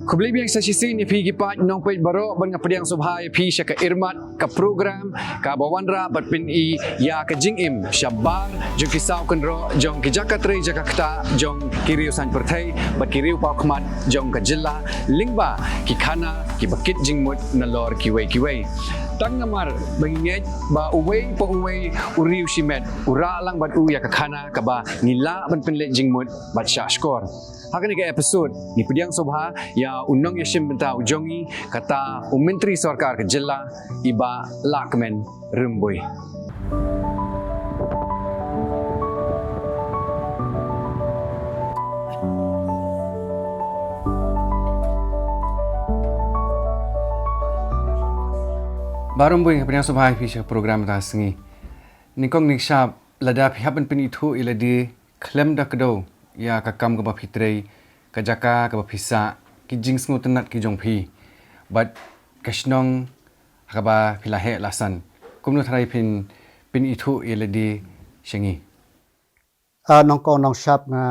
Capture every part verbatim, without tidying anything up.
Khublei biang sa shisien ïa phi ki paid nongpeit baroh, bad nga pdiang sngewbha ïa phi sha ka Irmat, ka program kaba wanrah bad pyni ïa ka jingim shabar jong ki saw kynroh jong ki jaka trei jaka ktah jong ki riew saiñ pyrthei bad ki riew paw khmat jong ka jylla, lyngba ki khana kiba kit jingmut nalor kiwei kiwei. Tang namar ba ngi ngeit ba uwei pa uwei u riew shimet u rah lang bad u ïa ka khana kaba ngi lah ban pynleit jingmut bad shahshkor. Ha kane ka episode ngi pdiang sngewbha ïa u nongïashim bynta u jong ngi, kata u Myntri Sorkar ka jylla, i Bah Lahkmen Rymbui. Bah Rymbui, nga pdiang sngewbha ïa phi sha program mynta ka sngi. Nyngkong nyngshap, lada phi hap ban pynithuh ïa lade khlem da kdew ïa ka kam kaba phi trei, ka jaka kaba phi sah, ki jingsngewtynnat ki jong phi, bad ka shnong ha kaba phi la heh la san, kumno tharai phin pynithuh ïa lade sha ngi? Ah, nyngkong nyngshap nga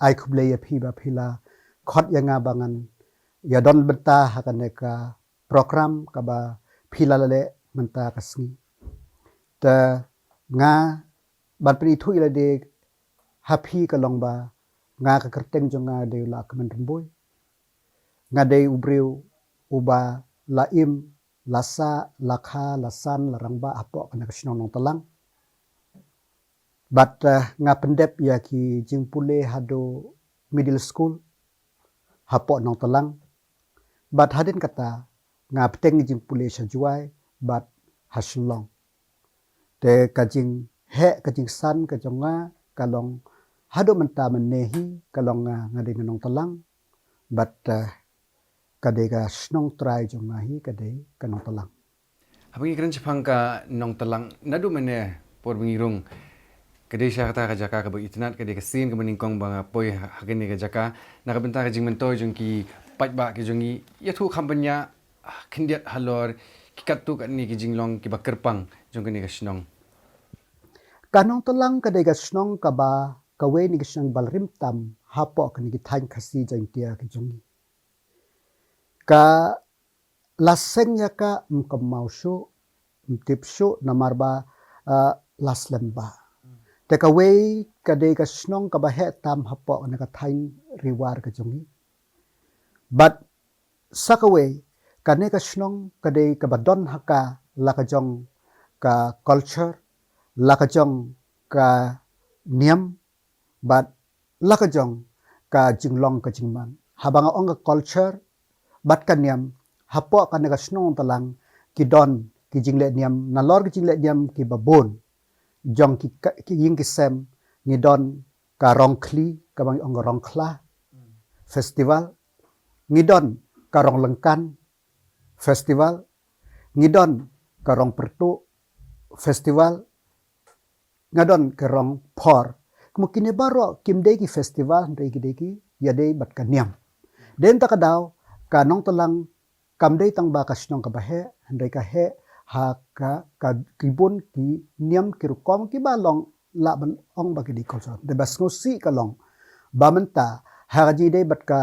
ai khublei ïa phi ba phi la khot ïa nga ba ngan ïa don bynta ha kane ka program kaba phi la leh mynta ka sngi. Te nga ban pynithuh ïa lade ha phi ka long ba nga, ka kyrteng jong nga dei u Lahkmen Rymbui. Nga dei u briew uba la im, la sah, la kha, la san, la rangbah hapoh kane ka shnong Nongtlang. Bad, eh, nga pyndep ïa ki jingpule haduh middle school hapoh Nongtlang. Bad hadien kata nga bteng jingpule sha Jowai bad ha Shillong. Te ka jingheh ka jingsan ka jong nga ka long haduh mynta mynne hi ka long nga, nga dei na Nongtlang. Bad, eh, ka dei ka shnong trai jong nga hi ka dei ka Nongtlang. Haba ngi kren shaphang ka Nongtlang, naduh mynne por ba ngi rung, ka dei shisha kata ka jaka kaba itynnat, ka dei ka sien kaba nyngkong ba nga poi ha, ha kane ka jaka. Na ka bynta ka jingmyntoi jong ki paidbah ki jong ngi, ïathuh kham bniah, ah, khyndiat halor ki katto katne ki jinglong kiba kyrpang jong kane ka shnong. Ka Nongtlang ka dei ka shnong kaba kawei na ki shnong ba la rim tam hapoh kine ki thaiñ Khasi Jaiñtia ki jong ngi. Ka la seng ïa ka, ym kynmaw shuh, ym tip shuh namar ba, ah, la slem bha. Te kawei ka dei ka shnong kaba heh tam hapoh kane ka thaiñ Ri War ka jong ngi. Bad sa kawei, kane ka shnong ka dei kaba don ha ka la ka jong ka culture, la ka jong ka niam, bad la ka jong ka jinglong ka jingman. Haba nga ong ka culture bad ka niam, hapoh kane ka shnong Nongtlang ki don ki jingleh niam, nalor ki jingleh niam kiba bun. Jong ki ka, ki ïing ki sem, ngi don ka Rongkhli, kaba ngi ong ka Rongkhla Festival. Ngi don ka Ronglyngkan Festival. Ngi don ka Rongpyrtuh Festival. Nga don ka Rongphor. Kumno kine baroh kim dei ki festival, hynrei ki dei ki ïadei bad ka niam. Dei na kata ka daw, ka Nongtlang kam dei tang ba ka shnong kaba heh, hynrei ka heh ha ka, ka ki bun ki niam ki rukom kiba long lah ban ong ba ki dei culture. Dei ba sngewsih ka long ba mynta ha ka jingïadei bad ka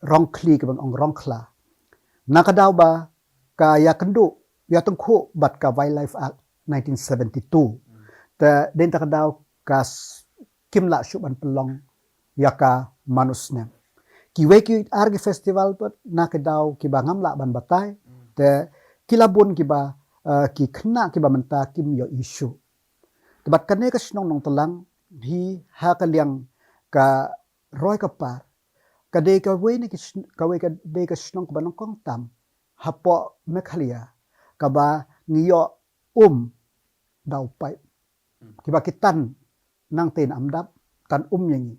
Rongkhli kaba ong Rongkhla. Na ka daw ba ka ïakynduh, ïatyngkhuh bad ka Wildlife Act nineteen seventy-two. Te dei na ka daw ka s-, kim lah shuh ban pynlong ïa ka man u snem. Kiwei ki ar ki festival pat na ka daw kiba ngam lah ban batai. Te ki la bun kiba, eh, ki khynnah kiba mynta kim ïohi shuh. Te bad kane ka shnong Nongtlang hi ha ka liang ka roi ka par, ka dei kawei na ki sn-, kawei ka dei ka shnong kaba nyngkong tam hapoh Meghalaya kaba ngi ïoh um da u paip. Kiba ki tan nangtei na Amdap, tan um ïa ngi.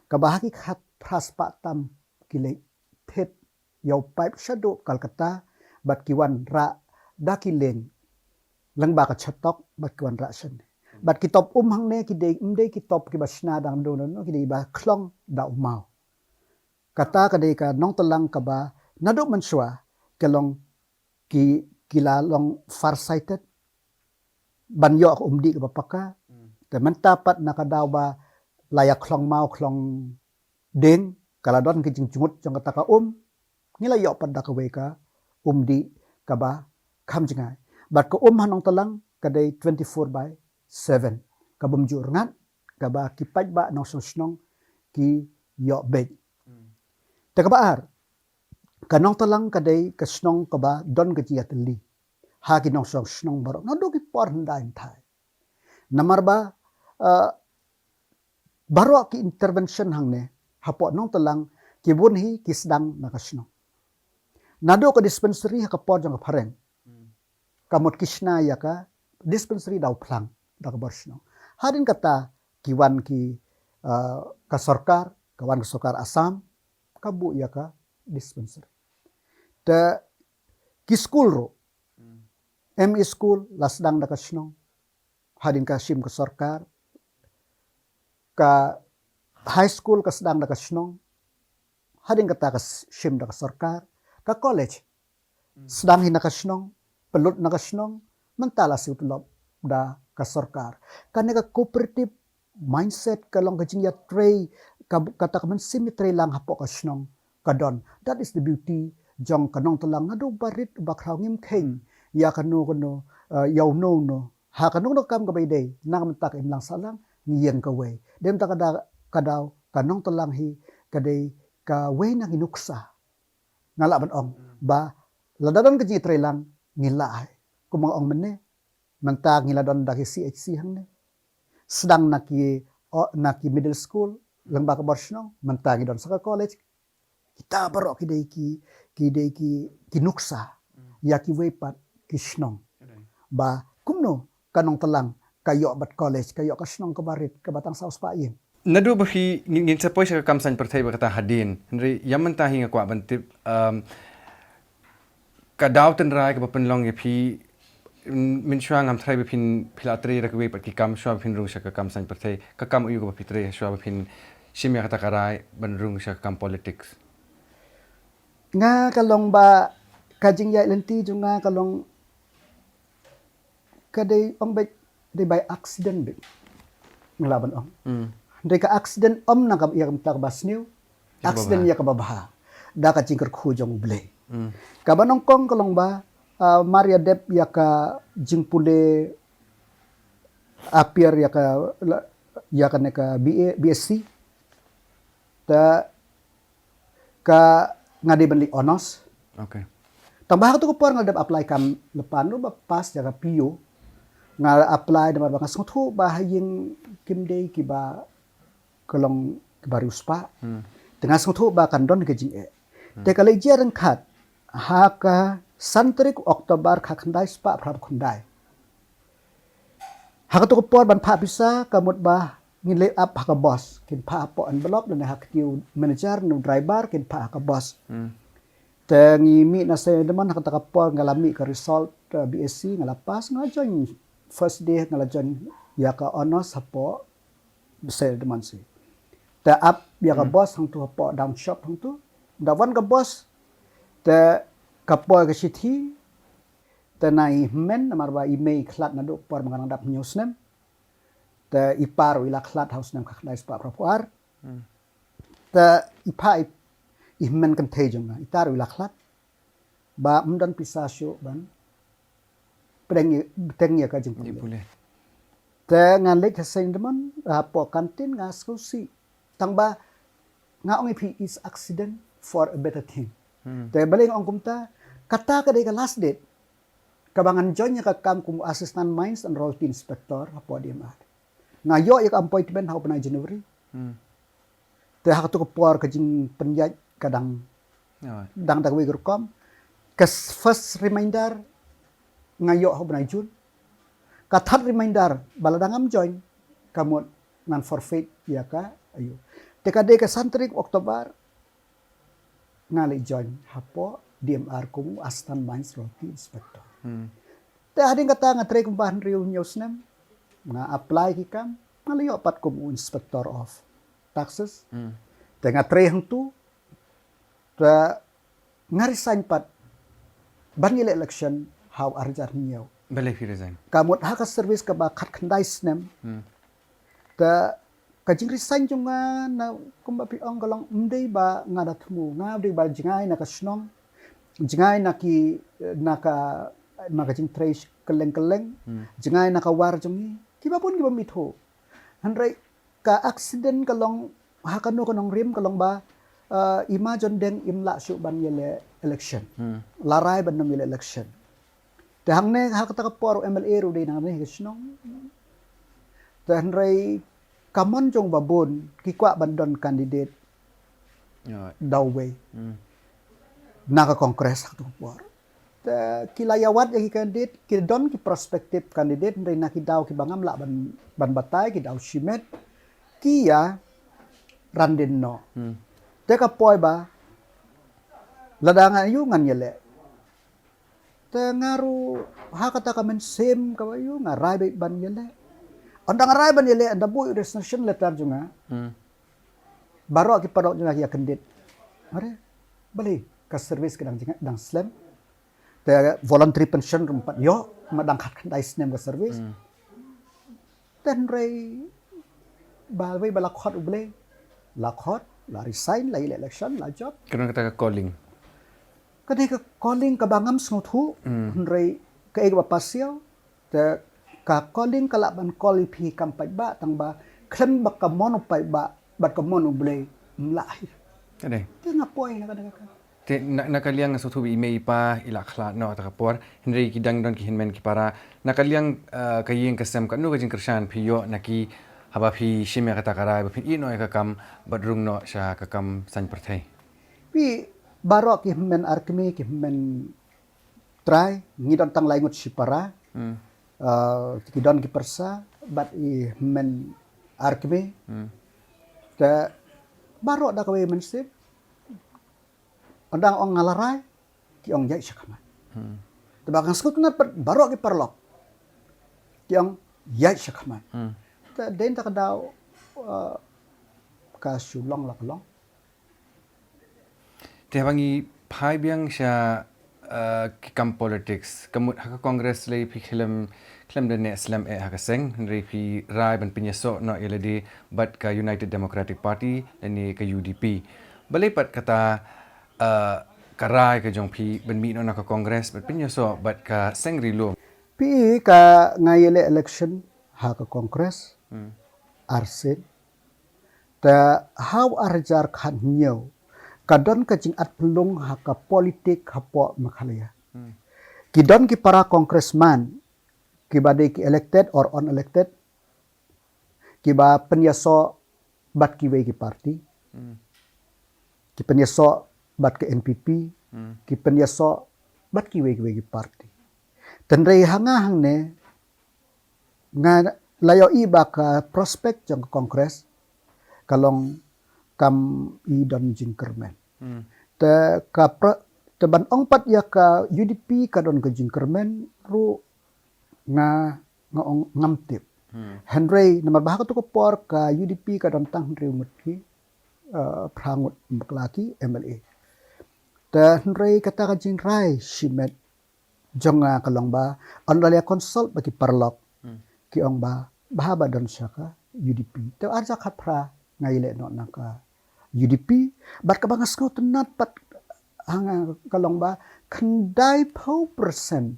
Kaba ha ki khatphra spah tam ki leit thied ïa u paip shaduh Calcutta, bad ki wanrah da ki lieng lyngba ka Chetok, bad ki wanrah shane. Bad ki top um hangne ki dei, ym dei ki top kiba shna dang dang dang, ki dei ba khlong da u maw. Kata ka dei ka Nongtlang kaba naduh mynshuwa ka long ki, ki la long far sighted ban ïoh ka um dih kaba paka. Te mynta pat na ka daw ba la ïa khlong maw khlong dieng, ka la don ki jingjngut jong kata ka um, ngi la ïoh pat da kawei ka um dih kaba kham jngai. Bad ka um ha Nongtlang ka dei twenty-four by seven, ka bym ju rngat, kaba ki paidbah nongshong shnong ki ïoh beit. Te kaba ar, ka Nongtlang ka dei ka shnong kaba don ka jingïatylli ha ki nongshong shnong baroh naduh ki por hyndai hynthai. Namar ba, eh, baroh ki intervention hangne hapoh Nongtlang ki bun hi ki sdang na ka shnong. Naduh ka dispensary ha ka por jong ka phareng, ka mut ki shna ïa ka dispensary da u phlang da ka bor shnong. Hadien kata ki wan ki, eh, ka sorkar, ka wan ka sorkar Assam, ka buh ïa ka dispensary. Te ki skul ruh, M E school la sdang da ka shnong, hadien ka shim ka sorkar, ka high school ka sdang da ka shnong, hadien kata ka s- shim da ka sorkar, ka college sdang hi na ka shnong, pynlut na ka shnong, mynta la siew tulop da ka sorkar. Kane ka cooperative mindset ka long ka jingïatrei, ka, kata ka mynsiem ïatreilang hapoh ka shnong ka don. That is the beauty jong ka Nongtlang. Naduh ba rit ba khraw ngim kheiñ ïa kano kano, eh, ïa uno uno. Ha kano kano kam kaba ïadei, na ka bynta ka imlang sahlang ngi ïeng kawei. Dei mynta ka da-, ka daw ka Nongtlang hi ka dei kawei na ki nuksa. Nga lah ban ong ba lada don ka jingïatreilang ngi lah ai. Kumba nga ong mynne, mynta ngi la don da ki C H C hangne, sdang na ki, o, na ki middle school lyngba ka bor shnong, mynta ngi don sa ka college. Kita baroh ki dei ki, ki dei ki, ki nuksa ïa kiwei pat ki shnong. Ba kumno ka Nongtlang ka ïoh bad college, ka ïoh ka shnong kaba rit, kaba tang saw spah ïing. Naduh ba phi ngin, ngin sa poi sha ka kam saiñ pyrthei ba kata hadien. Hynrei ïa mynta hi nga kwah ban tip, um, ka daw tynrai kaba pynlong ïa phi, mm, mynshuwa ngam tharai ba phin, phi la trei da kawei pat ki kam shuwa ba phin rung sha ka kam saiñ pyrthei. Ka kam aïu kaba phi trei shuwa ba phin shim ïa kata ka rai ban rung sha ka kam politics? Nga ka long ba ka jingïaid lynti jong nga ka long ka dei ong beit, dei by accident beit. Nga lah ban ong. Dei ka accident ym na ka ïa ka mynta kaba sniew. Accident ïa kaba bha. Da ka jingkyrkhu jong U Blei. Kaba nyngkong ka long ba, ah, mar ïa dep ïa ka jingpule appear ïa ka la-, ïa kane ka B A, B S C. Te ka nga dei ban leh honours. Tang ba ha katu ka por nga dep apply kam lypa, naduh ba pass ïa ka P U. Nga apply namar ba nga sngewthuh ba ha ïing kim dei kiba ka long kiba riewspah. Te nga sngewthuh ba kan don ka jingeh. Te ka leit jia ryngkat ha ka san tarik October khatkhyndai spah phra phew khyndai. Ha katu ka por ban phah pisa ka mut ba ngin leit ap ha ka bos. Kin phah hapoh envelope lane ha kti u manager ne u driver kin phah ha ka bos. Te ngi mih na Saint Edmund ha kata ka por nga la mih ka result, eh, B S C nga la pass nga la join first day nga la join ïa ka honours hapoh Saint Edmund sih. Te ap ïa ka bos hangtu hapoh down shop hangtu. Da wan ka bos te ka poi ka shithi. Te na i hynmen namar ba i mei i khlad naduh por ba nga dang dap hynñiew snem. Te i pa ruh i la khlad ha u snem khatkhyndai spah phra phew ar. Te i pa i, i hynmen kynthei jong nga, ita ruh i la khlad. Ba ym don pisa shuh ban pdeng ïa, bteng ïa ka jingpule. Te nga leit ha Saint Edmund, hapoh kantin nga sngewsih. Tang ba nga ong ïa phi, it's accident for a better thing. Te balei nga ong kumta, kata ka dei ka last date kaba ngan join ïa ka kam kum Assistant Mines and Royalty Inspector hapoh D M R. Nga ïoh ïa ka appointment ha u bnai January. Te ha katu ka por ka jingpynïaid ka dang, dang da kawei ka rukom. Ka s-, first reminder nga ïoh ha u bnai June. Ka third reminder ba lada ngam join ka mut ngan forfeit ïa ka ayu. Te ka dei ka san tarik October nga leit join hapoh D M R kum u Assistant Mines Royalty Inspector. Te hadien kata nga trei kumba hynriew hynñiew snem, nga apply ki kam, nga la ïoh pat kum u Inspector of Taxes. Te nga trei hangtu, te nga resign pat ban ïaleh election ha u ar hajar hynñiew. Balei phi resign? Ka mut ha ka service kaba khatkhyndai snem. Te ka jingresign jong nga, na kumba phi ong ka long, ym dei ba nga da thmu, nga dei ba jngai na ka shnong, jngai na ki, na ka, na ka jingtrei kylleng kylleng, jngai na ka war jong ngi, kiba bun kiba ym ithuh. Hynrei ka accident ka long ha kano ka nongrim ka long ba, eh, i Ma Jondeng im lah shuh ban ïaleh election. La rai ban ym ïaleh election. Te hangne ha kata ka por u M L A ruh dei nangne ha ka shnong. Te hynrei ka mon jong ba bun ki kwah ban don candidate da uwei na ka Congress ha kata ka por. Te ki la ïawad ïa ki candidate, ki don ki prospective candidate, hynrei na ki daw kiba ngam lah ban, ban batai, ki daw shimet, ki ïa randin noh. Te ka poi ba lada nga ïoh ngan ïaleh. Te nga ruh ha kata ka mynsiem kaba ïoh nga rai beit ban ïaleh. Ynda nga rai ban ïaleh, ynda buh resignation letter jong nga. Baroh ki paralok jong nga ki ïa kyndit. Are, balei ka service ka dang jngai, dang slem. Te voluntary pension ruh ym pat ïoh, ma dang khatkhyndai snem ka service. Te hynrei ba wei ba la khot U Blei, la khot, la resign, la ïaleh election, la jop. Ka don kata ka calling. Ka dei ka calling kaba ngam sngewthuh, hynrei kaei kaba pasiaw, te ka calling ka lah ban call ïa phi kam paidbah, tang ba khlem ba ka mon u paidbah bad ka mon U Blei, ym lah hi. Ka dei. Te nga poi na ka, na ka. Te na, na ka liang nga sngewthuh ba i mei i pa i la khlad noh ha kata ka por, hynrei ki dang don ki hynmen ki para. Na ka liang, eh, ka ïing ka sem, katno ka jingkyrshan phi ïoh na ki haba phi shim ïa kata ka rai ba phin ïeh noh ïa ka kam bad rung noh sha ka kam saiñ pyrthei? Phi, baroh ki hynmen ar kmie, ki hynmen trai, ngi don tang lai ngut shipara. Eh, ki don ki pyrsa bad i hynmen ar kmie. Te baroh da kawei mynsiem. Ynda nga ong nga la rai, ki ong ïaid shakhmat. Te ba nga sngewtynnat pat baroh ki paralok, ki ong ïaid shakhmat. Te dei na ka daw, eh, ka shu long la ka long. Te haba ngi phai biang sha, eh, ki kam politics, ka mut ha ka Congress lei phi khlem, khlem da neh slem eh ha ka seng, hynrei phi rai ban pynïasoh noh ïa lade bad ka United Democratic Party lane ka U D P. Balei pat kata, eh, ka rai ka jong phi ban mih noh na ka Congress bad pynïasoh bad ka seng ri lum? Phi, ka nga ïaleh election ha ka Congress arsien. Te ha u ar hajar khathynñiew ka don ka jingat pynlong ha ka politik hapoh Meghalaya. Ki don ki para congressman, kiba dei ki elected or unelected, kiba pynïasoh bad kiwei ki party. Ki pynïasoh bad ka N P P, ki pynïasoh bad kiwei kiwei ki party. Te hynrei ha nga hangne, nga la ïohi ba ka prospect jong ka Congress ka long kam i don jingkyrmen. Te ka pra-, te ban ong pat ïa ka U D P ka don ka jingkyrmen ruh nga, nga ong ngam tip. Hynrei namar ba ha kato ka por ka U D P ka don tang hynriew ngut ki, eh, phra ngut bakla ki M L A. Te hynrei kata ka jingrai shimet jong nga ka long ba ynda la consult bad ki paralok, ki ong ba bha ba don sha ka U D P. Te ar hajar khatphra nga ïaleh noh na ka U D P, bad kaba nga sngewtynnat pat ha nga ka long ba khyndaiphew percent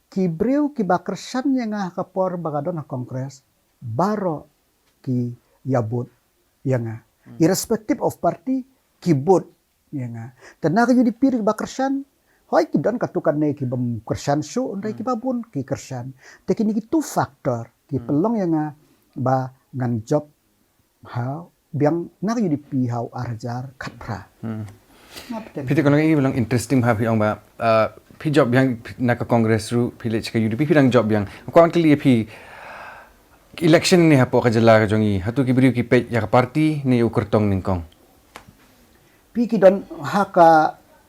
ki briew kiba kyrshan ïa nga ha ka por ba nga don ha Congress, baroh ki ïa vote ïa nga. Irrespective of party, ki vote ïa nga. Te na ka U D P ruh kiba kyrshan, hooid ki don katto katne ki bym kyrshan shuh, hynrei kiba bun ki kyrshan. Te kine ki two factor ki pynlong ïa nga ba ngan jop ha biang na ka U D P ha u ar hajar khatphra. Nga pyrkhat. Phi te ka long, i long interesting ha phi ong ba, uh, phi jop biang na ka Congress ruh, phi leit sha ka U D P, phi dang jop biang. Nga kwah kylli ïa phi, election ne hapoh ka jylla ka jong i, hato ki briew ki peit ïa ka party ne ïa u kyrtong nyngkong? Phi, ki don ha ka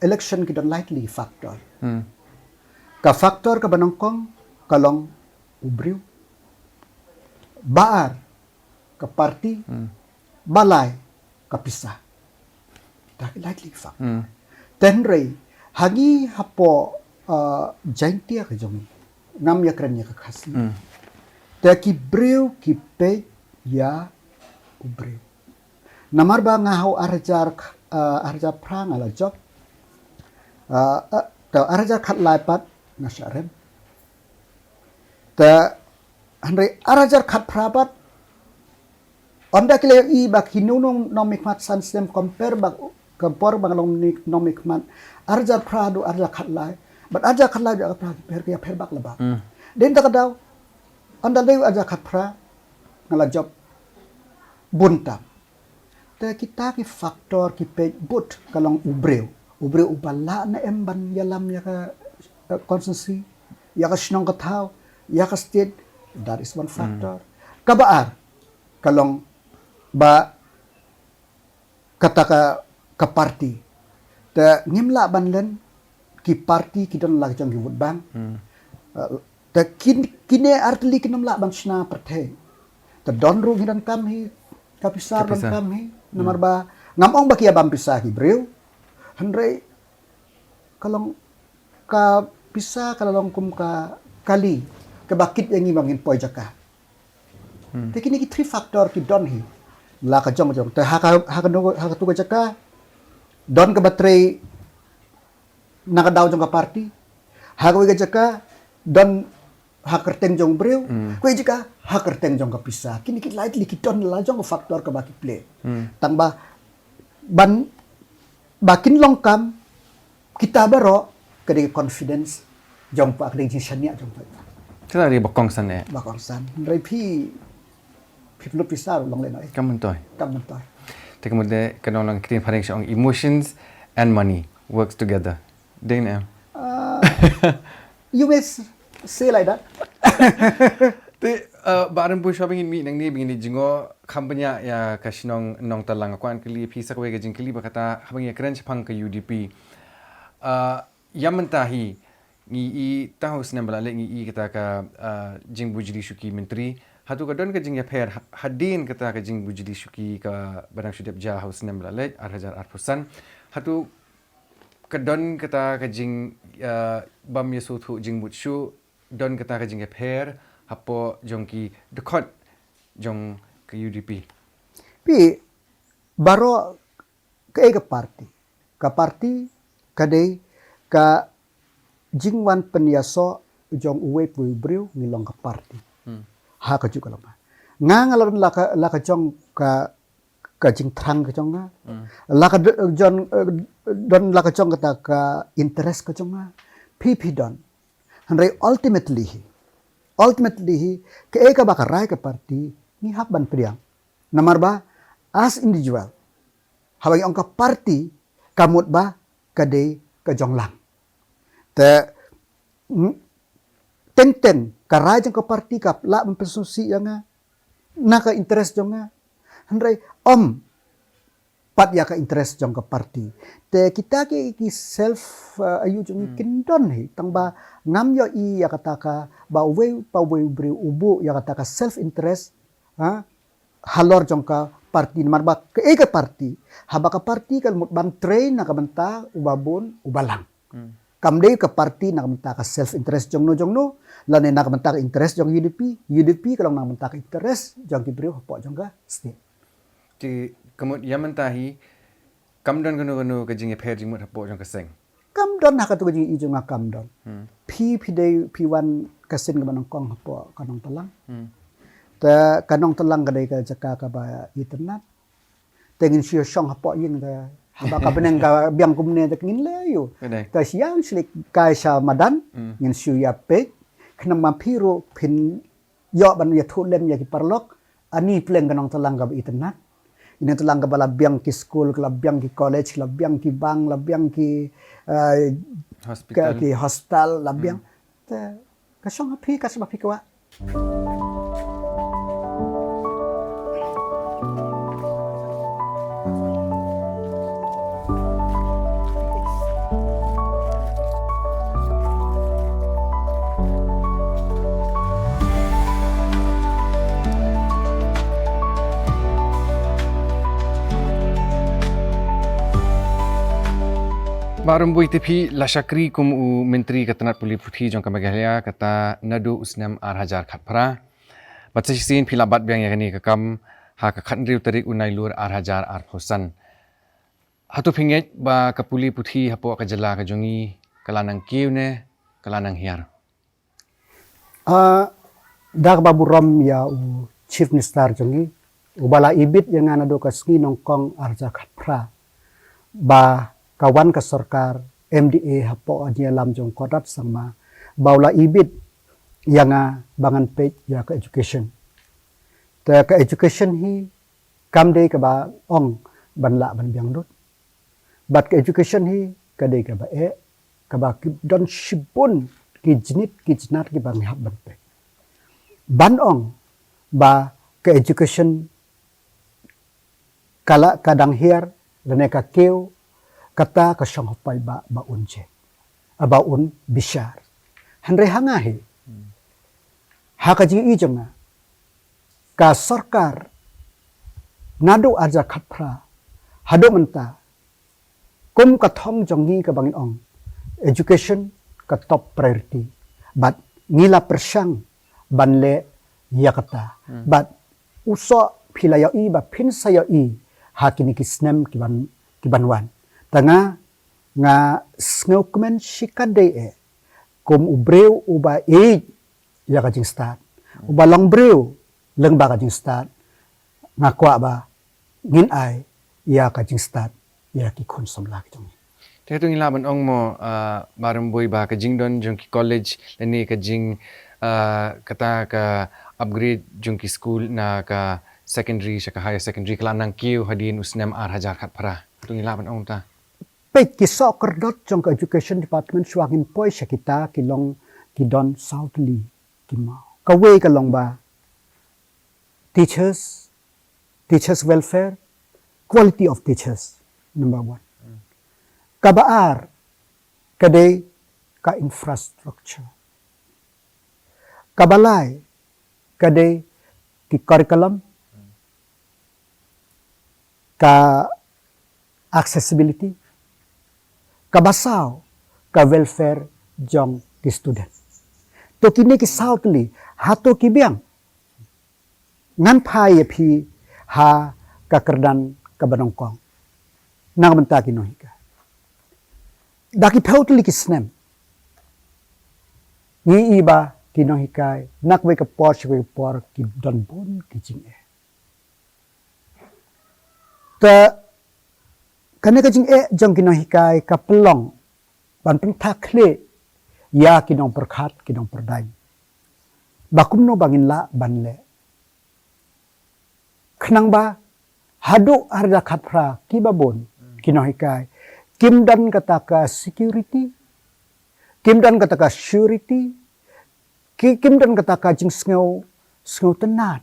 election ki don lai tylli factor. Ka factor kaba nyngkong ka long u briew. Ba ar ka party. Ba lai ka pisa. Kita ki lai tylli factor. Te hynrei ha ngi hapoh, uh, Jaintia ka jong ngi, ngam ïakren ïa ka Khasi. Te ki briew ki peit ïa u briew. Namar ba nga ha u ar hajar, eh, ar hajar phra nga la jop. Eh, eh, te ar hajar khatlai pat nga shah rem. Te hynrei ar hajar khatphra pat, ynda ki la ïohi ba ki nongmihkhmat san snem compare ba ka por ba nga long nongmihkhmat, ar hajar phra haduh ar hajar khatlai, bad ar hajar khatlai haduh ar hajar phra ki pher, ki ïapher bak la bak. Hmm. Dei na kata ka daw, ynda dei ar hajar khatphra nga la jop bun tam. Te kita ki factor ki peit bud ka long u briew. U briew uba lah ne em ban ïalam ïa ka, eh, constituency, ïa ka shnong ka thaw, ïa ka state, that is one factor. Hmm. Kaba ar ka long ba kata ka, ka party. Te ngim lah ban len, ki party ki don la ka jong ki vote bank. Hmm. Eh, te kin, kine artylli kin ym lah ban shna pyrthei. Te don ruh ngi donkam hi ka pisa, ka pisa donkam hi. Hmm. Namar ba ngam ong ba ki ïa bam pisa ki briew. Hynrei ka long, ka pisa ka la long kum ka kali kaba kit ïa ngi ba ngin poi jaka. Hmm. Te kine ki three factor ki don hi. La ka jong jong. Te ha ka, ha ka no, ha katu ka jaka don kaba trei na ka daw jong ka party. Ha kawei ka jaka don ha kyrteng jong briew. Hmm. Kawei jaka ha kyrteng jong ka pisa. Kine ki lai tylli ki don la jong ka factor kaba ki play. Hmm. Tang ba ban ba kin long kam, kita baroh ka dei confidence jong pha, ka dei jingshaniah jong pha. Kita dei ba kongsan eh. Ba kongsan. Hynrei phi, phi pynlut pisa ruh long lehnoh eh. Kam myntoi. Kam myntoi. Te ka mut de ka nong lang ktien phareng sha ong emotions and money works together. Dei ne em? Ah, you may s-, say like that. Te, uh, Bah Rymbui, shuwa ba ngin mih nangne ba ngin ïa jngoh kham bniah ïa ka shnong Nongtlang, nga kwah kylli phi sa kawei ka jingkylli ba kata haba ngi ïa kren shaphang ka U D P. Uh, ïa mynta hi ngi i tang ha u snem ba la leit ngi i kata ka, uh, jingbujli shuki myntri. Hato ka don ka jingïapher ha-, hadien kata ka jingbujli shuki kaba dang shu dep jia ha u snem ba la leit, ar hajar arphew san. Hato ka don kata ka jing, uh, bam ïasngewthuh jingmut shuh, don kata ka jingïapher hapoh jong ki dkhot jong ka U D P. Phi, baroh kaei ka party. Ka party ka dei ka jingwan pynïasoh jong uwei pa uwei u briew ngi long ka party. Hmm. Ha kajuh ka lama. Nga nga la don la ka, la ka jong ka ka jingthrang ka jong nga. Hmm. La ka d-, jon, eh, don la ka jong kata ka interest ka jong nga. Phi phi don. Hynrei ultimately hi, ultimately hi, kaei kaba ka rai ka party, ngi hap ban pdiang. Namar ba as individual, haba ngi ong ka party, ka mut ba ka dei ka jong lang. Te, mm, teng teng ka rai jong ka party ka lah ban pynsngewsih ïa nga na ka interest jong nga. Hynrei ym pat ïa ka interest jong ka party. Te kita ki, ki self, uh, ayu jong ngi, hmm, kin don hi, tang ba ngam ïohi ïa kata ka ba uwei pa uwei u briew u buh ïa kata ka self interest, ha, halor jong ka party. Namar ba kaei ka party, haba ka party ka mut ban trei na ka bynta uba bun uba lang. Hmm. Kam dei ka party na ka bynta ka self interest jongno jongno, lane na ka bynta ka interest jong U D P, U D P ka long na ka bynta ka interest jong ki briew hapoh jong ka state. Te ka mut ïa mynta hi kam don kano kano ka jingïapher jingmut hapoh jong ka seng. Kam don ha katu ka jingïohi jong nga, kam don. Hmm. Phi phi dei phi wan ka sien kaba nyngkong hapoh ka Nongtlang. Hmm. Te ka Nongtlang ka dei ka jaka kaba itynnad. Te ngin shu ïa shong hapoh ïing te haba ka bneng ka biang kumne te ngin leh aïu. Ka dei. Te shu ïa shu leit kai sha madan, hmm, ngin shu ïa peit. Khnang ba phi ruh phin ïoh ban ïathuh lem ïa ki paralok, ani pleng ka Nongtlang kaba itynnad. Ine Nongtlang kaba la biang ki skul, ka la biang ki college, ka la biang ki bank, la biang ki, eh, hospital, ka, ki hospital, la biang. Hmm. Te ka shong ha phi katba phi kwah. Bah Rymbui, te phi la shakri kum u Myntri ka tnat pule puthi jong ka Meghalaya kata naduh u snem ar hajar khatphra. Bad sa shisien phi la bat biang ïa kane ka kam ha ka khathynriew tarik u Nailur ar hajar arphew san. Hato phi ngeit ba ka pule puthi hapoh ka jylla ka jong ngi ka la nang kiew ne ka la nang hiar? Ah, da kaba burom ïa u Chief Minister jong ngi, uba la ibit ïa nga naduh ka sngi Nongkong ar hajar khatphra, ba ka wan ka sorkar M D A hapoh ka jingïalam jong Conrad Sangma, ba u la ibit ïa nga ba ngan peit ïa ka education. Te ka education hi kam dei kaba ong ban lah ban biang lut. Bad ka education hi ka dei kaba eh, kaba ki don shibun ki jnit ki jnat kiba ngi hap ban peit. Ban ong ba ka education ka la ka dang hiar lane ka kiew, kata ka shong ha paidbah ba un je, ba un bishar. Hynrei ha nga hi, ha ka jingïohi jong nga, ka sorkar naduh ar hajar khatphra haduh mynta, kum ka thong jong ngi kaba ngin ong, education ka top priority. Bad ngi la pyrshang ban leh ïa kata. Hmm. Bad u soh phi la ïohi ba phin sa ïohi ha kine ki snem ki ban, ki ban wan. Te nga, nga sngewkmen shikatdei eh kum u briew uba ïeit ïa ka jingstad, uba long briew lyngba ka jingstad, nga kwah ba ngin ai ïa ka jingstad ïa ki khun samla ki jong ngi. Te to ngi lah ban ong mo, ah, Bah Rymbui, ba ka jingdon jong ki college lane ka jing, ah, kata ka upgrade jong ki school na ka secondary sha ka higher secondary ka la nang kiew hadien u snem ar hajar khatphra? To ngi lah ban ong ta. Peit, ki soh kordor jong ka education department shuwa ngin poi sha kita ki long, ki don saw tylli ki maw. Kawei ka long ba teachers, teachers welfare, quality of teachers, number one. Kaba ar ka dei ka infrastructure. Kaba lai ka dei ki curriculum, ka accessibility, kaba saw ka welfare jong ki student. To kine ki saw tylli, hato ki biang? Ngan phai ïa phi ha ka kyrdan kaba nyngkong na ka bynta ki nonghikai. Da ki phew tylli ki snem ngi i ba ki nonghikai na kawei ka por sha kawei ka por ki don bun ki jingeh. Te kane ka jingeh jong ki nonghikai ka pynlong ban pynthah khlieh ïa ki nongpyrkhat, ki nongpyrdaiñ, ba kumno ba ngin lah ban leh. Khnang ba haduh ar hajar khatphra kiba bun ki nonghikai kim don kata ka security, kim don kata ka surety, ki, kim don kata ka jingsngew, sngewtynnad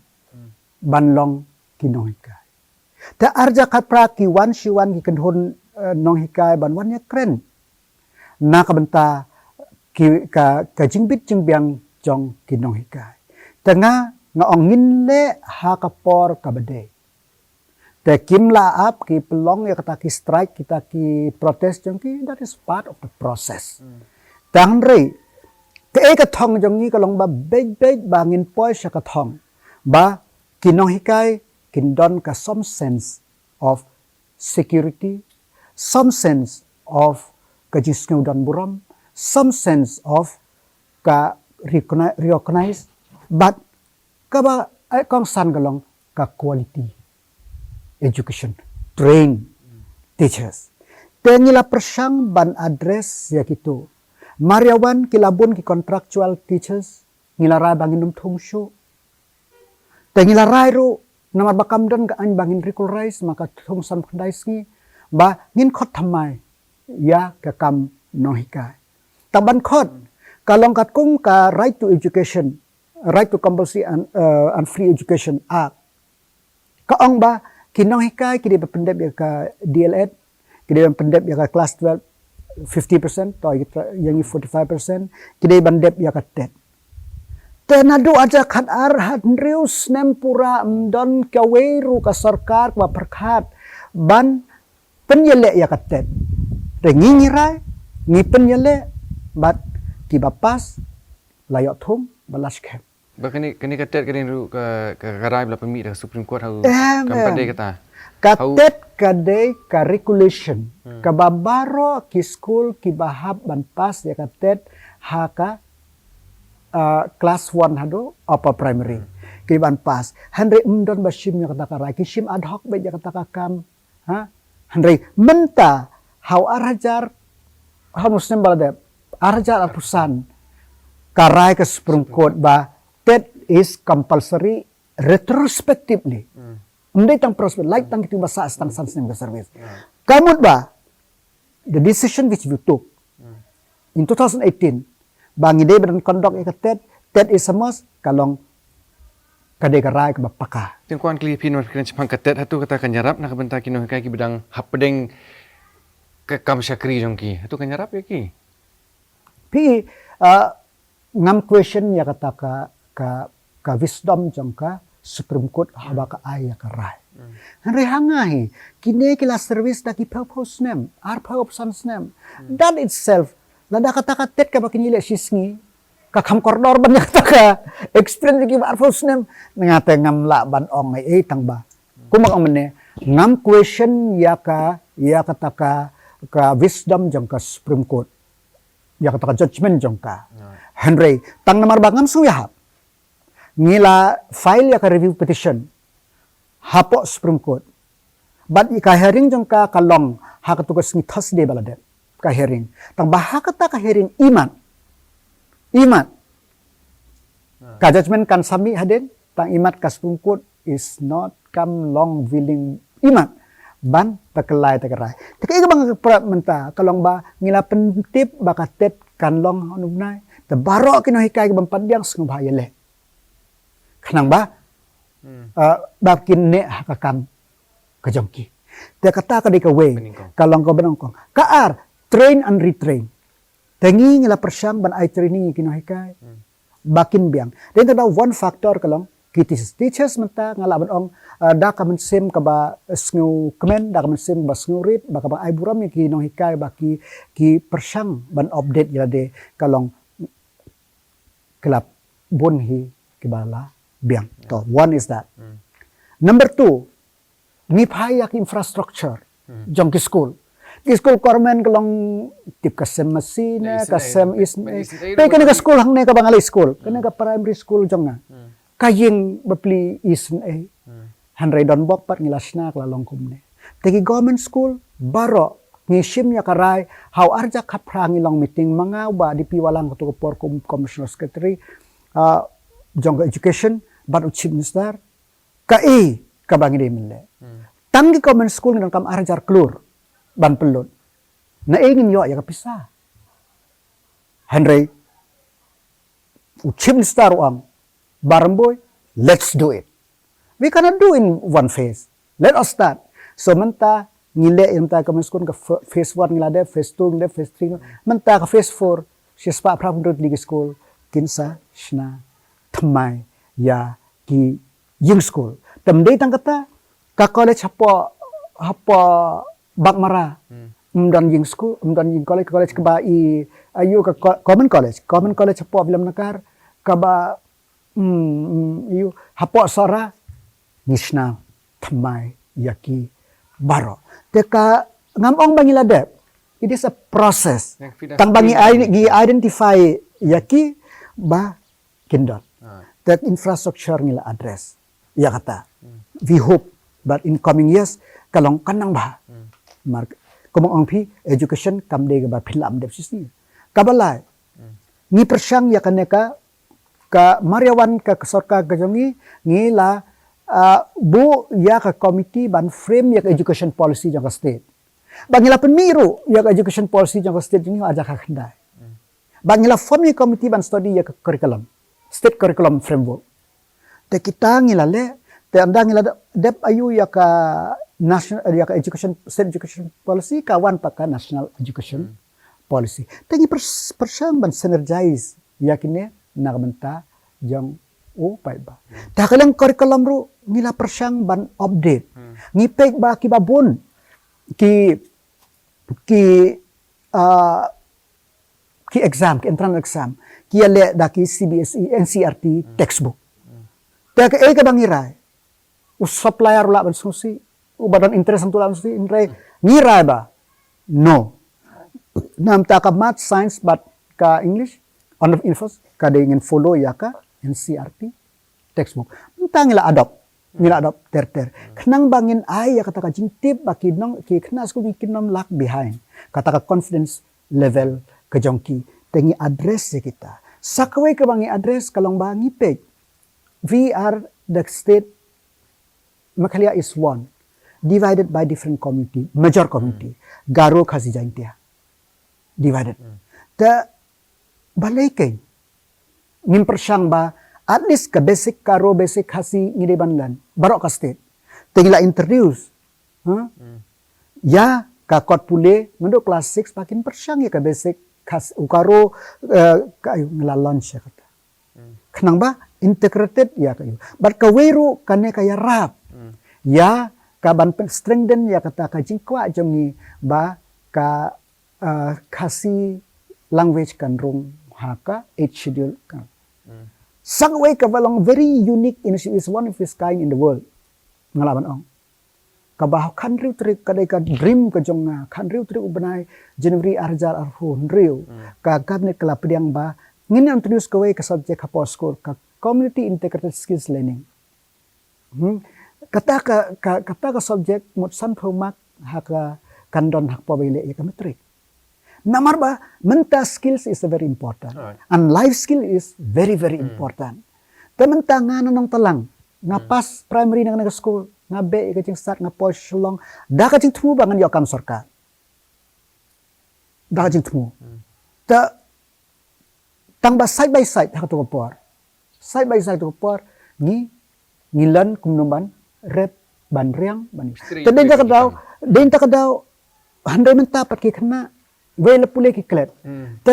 ban long ki nonghikai. Te ar hajar khatphra ki wan shi wan ki kynhun, eh, nonghikai ban wan ïakren na ka bynta ki, ka, ka jingbit jingbiang jong ki nonghikai. Te nga, nga ong ngin leh ha ka por kaba dei. Te kim lah ap, ki pynlong ïa kata ki strike, kita ki protest jong ki, that is part of the process. Tang re, kaei ka thong jong ngi ka long ba beit beit ba ngin poi sha ka thong ba ki nonghikai kin don ka some sense of security, some sense of ka jingsngew don burom, some sense of ka recogni-, recognize, but kaba, eh, kongsan ka long ka quality education, train teachers. Te ngi la pyrshang ban address ïa kitu. Mar ïa wan ki la bun ki contractual teachers, ngi la rai ba ngin ym thung shuh. Te ngi la rai ruh, namar ba kam don ka aiñ ba ngin regularize, ma ka thung san khyndai sngi, ba ngin khot thymmai ïa ka kam nonghikai. Te ban khot, ka long katkum ka Right to Education, Right to Compulsory and, uh, and Free Education Act. Ka ong ba ki nonghikai ki dei ban pyndep ïa ka D L Ed, ki dei ban pyndep ïa ka class twelve fifty percent, to ïa ngi forty-five percent, ki dei ban dep ïa ka TET. Te naduh ar hajar khatar, hynriew snem pura ym don kawei ruh ka sorkar kaba pyrkhat ban pynïaleh ïa ka TET. Te ngi ngi rai, ngi pynïaleh, bad kiba pass la ïoh thung, ba la skhem. Ba kane, kane ka TET ka dei ruh ka, ka, ka rai ba la pynmih da ka Supreme Court ha u. Em, kam pat em. Dei kata. Ka TET ka dei ka regulation. Hmm. Kaba baroh ki skul kiba hap ban pass ïa ka TET ha ka, uh, class one haduh upper primary. Hmm. Ki ban pass. Hynrei ym don ba shim ïa kata ka rai. Ki shim ad hoc beit ïa kata ka kam. Ha? Hynrei mynta ha u ar hajar, ha u snem ba la dep, ar hajar arphew san, ka rai ka Supreme Court ba TET is compulsory retrospectively. Hmm. Ym dei tang prospect, lait tang kito ba sah tang san snem ka service. Hmm. Ka mut ba, the decision which we took, hmm, in two thousand eighteen, ba ngi dei ban conduct ïa ka TET, TET is a must, ka long ka dei ka rai kaba paka. Te ngan kylli ïa phi, namar kren shaphang ka TET, hato kata kan ïarap na ka bynta ki nonghikai kiba dang hapdeng ka kam shakri jong ki? Hato kan ïarap ïa ki? Phi, uh, ngam question ïa kata ka, ka, ka wisdom jong ka Supreme Court haba ka ai ïa ka rai. Hmm. Hynrei ha nga hi, kine ki la service da ki phew phew snem, arphew san snem. Hmm. That itself, lada kata ka TET kaba kine leh shisngi, ka kham kordor ban ïa kata ka experience ki ba arphew snem, nga te ngam lah ban ong ei ei tang ba. Kumba ong mynne, ngam question ïa ka, ïa kata ka, ka wisdom jong ka Supreme Court. Ïa kata ka judgment jong ka. Right. Hynrei, tang namar ba ngam sngew ïahap, ngi la file ïa ka review petition hapoh Supreme Court. Bad ïa ka hearing jong ka ka long ha katu ka sngi Thursday ba la dep. Ka hearing. Tang ba ha kata ka hearing imat. Imat. Ah. Ka judgment kan sa mih hadien, tang imat ka Supreme Court is not kam long willing imat ban pynkylla ïa ka rai. Te kaei kaba nga pyrkhat mynta, ka long ba ngi la pyntip ba ka TET kan long ha u bnai. Te baroh ki nonghikai kiba pdiang sngewbha ïaleh. Khnang ba, hmm, uh, ba kin neh ha ka kam ka jong ki. Te kata ka dei kawei, ka long kaba nyngkong. Ka ar, train and retrain. Te ngi, ngi la pyrshang ban ai training ïa ki nonghikai. Hmm. Ba kin biang. Te kata one factor ka long ki teachers. Teachers mynta nga lah ban ong, uh, da ka mynsiem kaba sngewkmen, da ka mynsiem kaba sngewrit, ba kaba ai burom ïa ki nonghikai ba ki, ki pyrshang ban update ïa lade, ka long ki la bun hi kiba la biang. Yeah. To, one is that. Hmm. Number two, ngi phai ïa ki infrastructure, hmm, jong ki skul. Ki skul government ka long tip ka sem masi ne, ka sem is ne. Pe kane ka skul hangne kaba nga leit skul, kane ka primary school jong nga. Hmm. Ka ïing bapli is ne. Hmm. Hynrei don bok pat ngi la shna ka la long kumne. Te ki government school baroh ngi shim ïa ka rai, ha u ar hajar khatphra ngi long meeting, ma nga, u Bah D P Wahlang, katu ka por kum commissioner secretary, ah, jong ka education, bad u chief minister, kaei kaba ngi dei mynleh. Hmm. Tang ki government school ngi donkam ar hajar klur ban pynlut. Naei ngin ïoh ïa ka pisa? Hynrei u chief minister u ong, Bah Rymbui, let's do it. We cannot do in one phase. Let us start. So mynta ngi leh ïa mynta ka government school ka f-, phase one ngi la dep, phase two ngi dep, phase three. Mynta ka phase four, shispah phra phew hynriew tylli ki skul kin sa shna thymmai ïa ki ïing skul. Te ym dei tang kata, ka college hapoh, hapoh Baghmara. Hmm. Ym don ïing skul, ym don ïing college, college kaba i, aiu ka co-, common college, common college hapoh Williamnagar, kaba, hmm, hmm, aiu, hapoh Sohra, ngi shna thymmai ïa ki baroh. Te ka ngam ong ba ngi la dep. It is a process. Tang ba ngi i-, ngi identify ïa ki ba kin don. Ah. Te infrastructure ngi la address ïa kata. Hmm. We hope that in coming years ka long kan nang bha. Hmm. Mar, kumba ong phi, education kam dei kaba phi lah ban dep shisha. Kaba lai. Hmm. Ngi pyrshang ïa kane ka, ka mar ïa wan ka, ka sorkar ka jong ngi, ngi la, ah, buh ïa ka committee ban frame ïa ka education policy jong ka state. Ba ngi la pynmih ruh ïa ka education policy jong ka state jong ngi ha ar hajar khatkhyndai. Hmm. Ba ngi la form ïa ka committee ban study ïa ka curriculum, state curriculum framework. Te kita ngi la leh, te ynda ngi la dep, dep aiu ïa ka national, ïa ka education, state education policy, ka wan pat ka national education, hmm, policy. Te ngi pyrs-, pyrshang ban synergize ïa kine na ka bynta jong u paidbah. Te ha ka liang curriculum ruh ngi la pyrshang ban update. Hmm. Ngi peit ba kiba bun ki, ki, ah, ki exam, ki entrance exam, ki ïaleh da ki C B S E, N C E R T textbook. Te kaei kaba ngi rai? U supplier u lah ban sngewsih, uba don interest hangto u lah ban sngewsih, hynrei ngi rai ba no. Namar ka math, science bad ka English, on the infos, ka dei ngin follow ïa ka N C E R T textbook. Mynta ngi la adopt, ngi la adopt ter ter. Khnang ba ngin ai ïa kata ka jingtip ba ki nong, ki khynnah skul ki kin ym lag behind. Kata ka confidence level ka jong ki, te ngi address ïa kita. Sa kawei kaba ngi address ka long ba ngi peit, we are the state, Meghalaya is one, divided by different community, major community, Garo, Khasi, Jaintia, divided. Te balei keiñ ngim pyrshang ba at least ka basic Garo, basic Khasi ngi dei ban learn baroh ka state? Te ngi la introduce, ha, ïa ka kot pule naduh class six ba kin pyrshang ïa ka basic Khasi, u Garo, eh, ka, aïu, ngi la launch ïa kata. Khnang ba integrated ïa ka, aïu. Bad kawei ruh kane ka ïarap ïa ka ban pyn strengthen ïa kata ka jingkwah jong ngi ba ka, uh, Khasi language kan rung ha ka eighth schedule ka. Sa kawei kaba long very unique initiative, is one of its kind in the world. Nga lah ban ong, kaba ha ka hynriew tarik, ka dei ka dream ka jong nga, ka hynriew tarik u bnai January arhajar arphew hynriew, ka cabinet ka la pdiang ba ngin introduce kawei ka subject hapoh skul, ka community integrated skills learning. Hmm. Kata ka, ka, kata ka subject mut sanphew mark ha ka, kan don hapoh ba ïaleh ïa ka matric. Namar ba mynta skills is very important. Alright. And life skill is very, very important. Te mynta nga na Nongtalang, nga pass primary na kane ka skul, nga beh ïa ka jingstad, nga poi Shillong da ka jingthmu ba ngan ïoh kam sorkar. Da ka jingthmu. Te tang ba side by side ha kato ka por, side by side ha kato ka por, ngi, ngi learn kumno ban rep, ban riang, ban. Te dei ta ka daw, dei ta ka daw, hynrei mynta pat ki khynnah, wei la pule ki klet. Te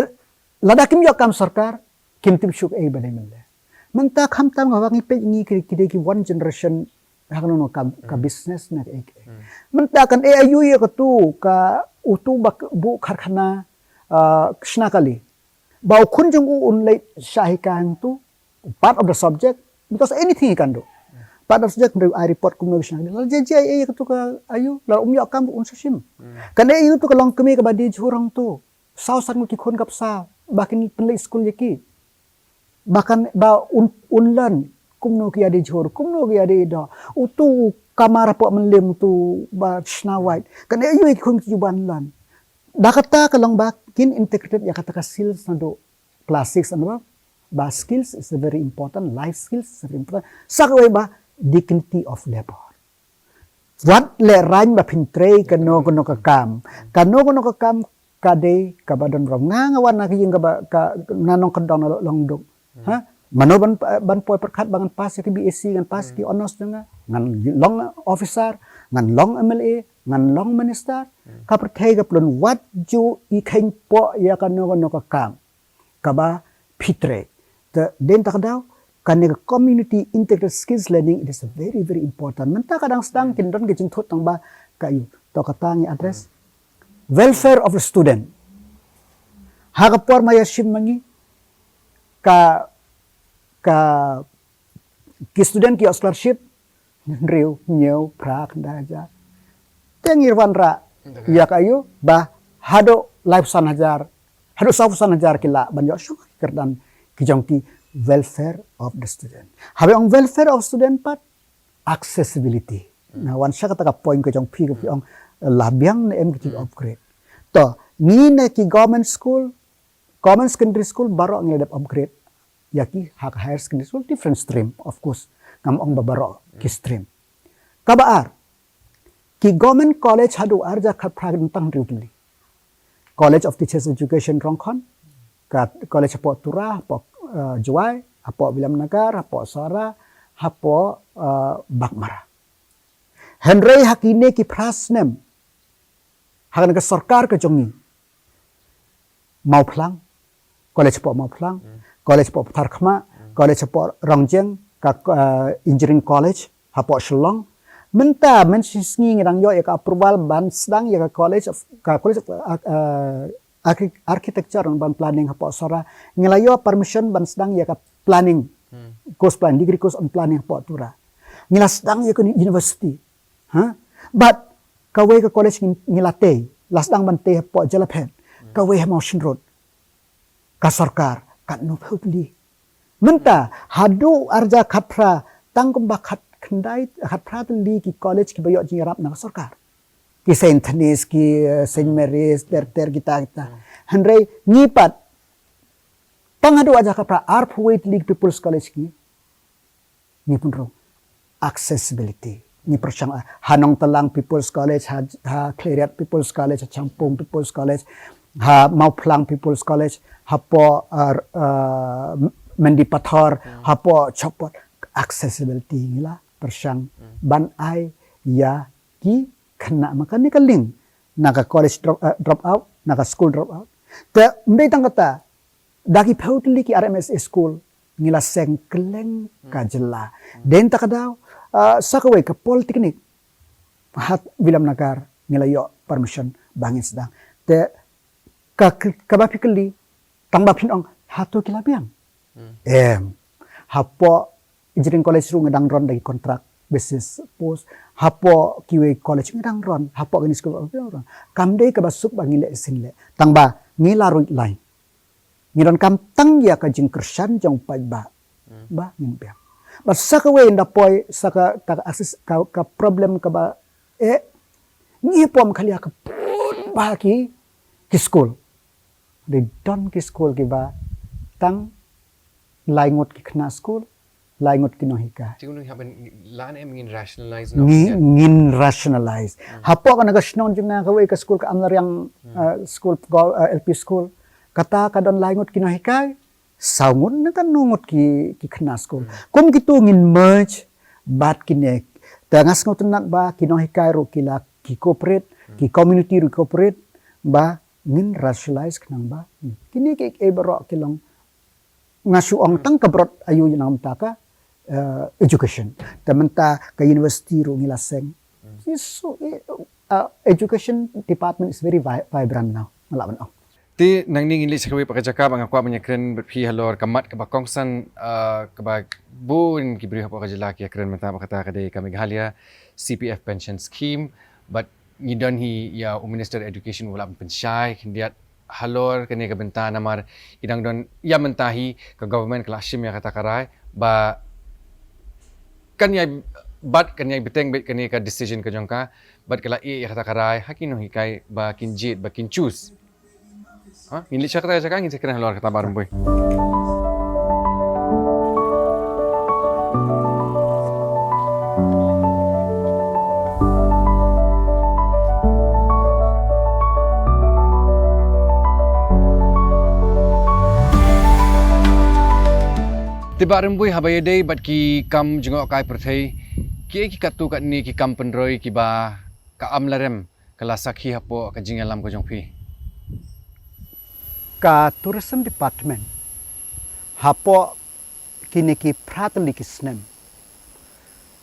lada kim ïoh kam sorkar, kim tip shuh ei ba dei mynta. Mynta khamtam nga, ngi peit ngi ki, ki dei ki one generation ha kano kano ka, ka business ne kaei kaei. Mynta kan ai aïu ïa katu ka, utu ba buh karkhana, uh, shna kali. Ba u khun jong u un leit shah hi ka hangtu, part of the subject, because anything he can do. Part of subject, hynrei ai report kumno ki shna kali. La jia jia ïa katu ka aïu, la um ïoh kam un sa shim. Kan ai aïu tu ka longkmie kaba die jhur hangtu. Saw san ngut ki khun ka bsa, ba kin pynleit skul ïa ki. Ba kan, ba un, un learn kumno ki ïadie jhur, kumno ki ïadie doh. Utu u kamar hapoh Mylliem utu ba shna white. Kan ai aïu ïa ki khun ki ju ban learn. Da kata ka long ba kin integrated ïa kata ka skills naduh class six and above. Ba skills is a very important, life skills is a very important. Sa kawei ba dignity of labor. Wat lehrain ba phin trei kano kano ka kam. Kano kano ka kam ka dei kaba don burom. Nga, nga wan na ka ïing kaba, ka, na nongkyndong na Longduk. Ha? Mano ban, ban poi pyrkhat ba ngan pass ïa ka B S c, ngan pass ïa ki honours jong nga, ngan long officer, ngan long M L A, ngan long minister. Ka pyrthei ka pyllun, wat ju i kheiñ poh ïa kano kano ka kam kaba phi trei. Te dei ta ka daw, kane ka community integrated skills learning, it is very, very important. Mynta ka dang sdang, kin don ka jingthut tang ba ka aïu. To kata ngi address. Welfare of the student. Ha ka por ma ïa shim ma ngi ka, ka, ki student ki ïoh scholarship, hynriew, hynñiew, phra, khyndai hajar. Te ngi wanrah ïa ka aïu ba haduh laiphew san hajar, haduh sawphew san hajar ki lah ban ïoh shong ha ki kyrdan ki jong ki welfare of the student. Haba ong welfare of student pat, accessibility. Nga wan sha kata ka point ka jong phi, ka phi ong la biang ne em ki jing upgrade. To, ngi ne ki government school, government secondary school baroh ngi la dep upgrade ïa ki ha ka higher secondary school, different stream, of course. Ngam ong ba baroh ki stream. Kaba ar, ki government college haduh arhajar khatphra ki don tang hynriew tylli. College of Teachers Education Rongkhon, ka college hapoh Tura, hapoh, eh, Jowai, hapoh Williamnagar, hapoh Sohra, hapoh, eh, Baghmara. Hynrei ha kine ki phra snem, ha kane ka sorkar ka jong ngi, Mawphlang, college hapoh Mawphlang, college hapoh Patharkhmah, college hapoh Rongjeng, ka, eh, engineering college hapoh Shillong. Mynta mynshisngi ngi dang ïoh ïa ka approval ban sdang ïa ka college of, ka college of, eh, eh, archi-, architecture ban planning hapoh Sohra. Ngi la ïoh permission ban sdang ïa ka planning. Course plan, degree course on planning hapoh Tura. Ngi la sdang ïa ka university. Ha? But kawei ka college ngi, ngi la tei. La sdang ban tei hapoh Jalaphet. Kawei ha Mawshynrut. Ka sorkar katno phew tylli. Mynta haduh arhajar khatphra, tang kumba khatkhyndai, khatphra tylli ki college kiba ïoh jingïarap na ka sorkar. Ki Saint Anthony's, ki, eh, Saint Mary's, ter ter kita kita. Hynrei ngi pat tang haduh arhajar khatphra, arphew wei tylli ki People's College ki. Ngi pynrung accessibility. Ngi pyrshang, ah, ha Nongtlang People's College, ha, ha Khliehriat People's College, ha Shangpung People's College, ha Mawphlang People's College, hapoh, ah, ah, Mendipathor, hapoh Chopot, accessibility ngi la pyrshang ban ai ïa ki khynnah, ma kane ka link na ka college drop, ah, drop out, na ka school drop out. Te ym dei tang kata, da ki phew tylli ki R M S A school ngi la seng kylleng ka jylla. Dei na kata ka daw, ah, sa kawei ka polytechnic ha Williamnagar ngi la ïoh permission ba ngin sdang. Te ka, kaba phi kylli, tang ba phin ong hato ki la biang. Em. Hapoh Engineering College ruh nga dang run da ki contract basis post. Hapoh kiwei college nga dang run. Hapoh kine school nga dang run. Kam dei kaba suk ba ngi leh shisien leh. Tang ba ngi la ruh line. Ngi donkam tang ïa ka jingkyrshan jong paidbah ba ngin biang. Bad sa kawei ynda poi sa ka, ka, ka, ka problem kaba, eh, ngi pom kali ïa ka pun ba ki, ki school. Dei don ki school kiba tang lai ngut ki khynnah school, lai ngut ki nonghikai. Te ngi hap ban, la ne em ngin rationalize noh, ngin rationalize. Hapoh kane ka shnong jong nga kawei ka school ka Amlareng, eh, school, eh, L P school. Kata ka don lai ngut ki nonghikai, saw ngut ne katno ngut ki, ki khynnah school. Kum kito ngin merge bad kine. Te nga sngewtynnat ba ki nonghikai ruh ki la ki cooperate, ki community ruh cooperate, ba ngin rationalize khnang ba kine kiei kiei baroh ki long, nga shu ong tang ka brot aïu na ka bynta ka, eh, education. Te mynta ka university ruh ngi la seng. So, eh, uh, education department is very vi-, vibrant now. Nga lah ban ong. Te nangne ngin leit sha kawei pat ka jaka ba nga kwah ban ïakren bad phi halor ka mat kaba kongsan, uh, kaba bun ki briew hapoh ka jylla ki ïakren mynta, ba kata ka dei ka Meghalaya C P F Pension Scheme. Bad ngi don hi ïa u Minister Education u lah ban pynshai khyndiat halor kane ka bynta namar i dang don ïa mynta hi ka government ka la shim ïa kata ka rai ba kan ïai, bad kan ïai bteng beit kane ka decision ka jong ka, bad ka la ïeh ïa kata ka rai ha ki nonghikai ba kin jied ba kin choose. Ha, ngin leit sha kata ka jaka, ngin sa kren halor kata Bah Rymbui. Te Bah Rymbui, haba ïadei bad ki kam jngohkai pyrthei, kiei ki katto katne ki kam pynroi kiba ka Amlarem ka la sakhi hapoh ka jingïalam ka jong phi? Ka Tourism Department hapoh kine ki phra tylli ki snem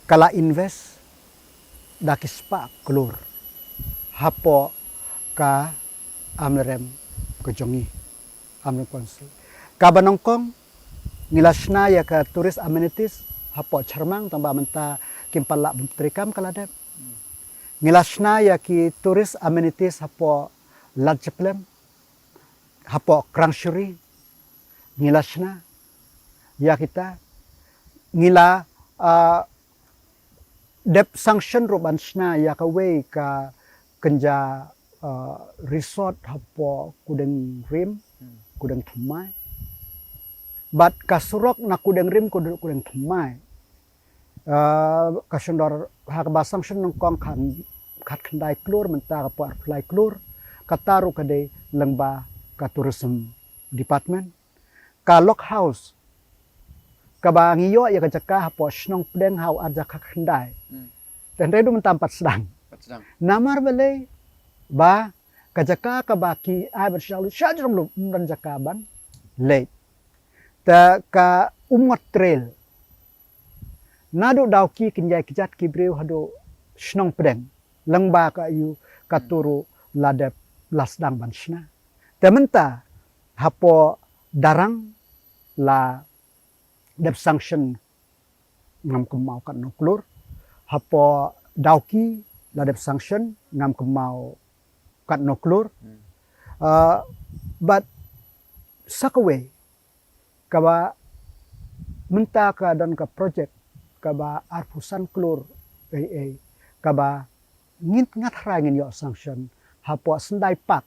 ka la invest da ki spah klur hapoh ka Amlarem ka jong ngi, Amlarem Council. Kaba nyngkong ngi la shna ïa ka tourist amenities hapoh Chyrmang, tang ba mynta kim pat lah ban treikam, ka la dep. Ngi la shna ïa ki tourist amenities hapoh Lad Japlem, hapoh Krangshuri, ngi la shna ïa kita, ngi la, ah, dep sanction ruh ban shna ïa kawei ka kynja, ah, resort hapoh Kudengrim, Kudengthymmai. Bad ka surok na Kudengrim, Kude-, Kudengthymmai. Ah, ka shon dor ha kaba sanction nyngkong khan khatkhyndai klur, mynta ka por arphew lai klur, kata ruh ka dei lyngba ka Tourism Department. Ka Log House kaba ngi ïoh ïa ka jaka hapoh shnong Pdeng ha u arhajar khatkhyndai. Te hynrei haduh mynta ym pat sdang. Namar balei? Ba ka jaka kaba ki ai ban sdang lut sha jrong lut, ym don jaka ban leit. Te ka Umngot Trail, naduh Dawki kin ïai kjat ki briew haduh shnong Pdeng, lyngba ka aïu, kato ruh la dep, la sdang ban shna. Te mynta hapoh Darrang la dep sanction ngam kynmaw katno klur. Hapoh Dawki la dep sanction ngam kynmaw katno klur. Uh, but sa kawei kaba mynta ka don ka project kaba arphew san klur ei ei kaba ngin ngat hra ngin ïoh sanction hapoh Sendai Park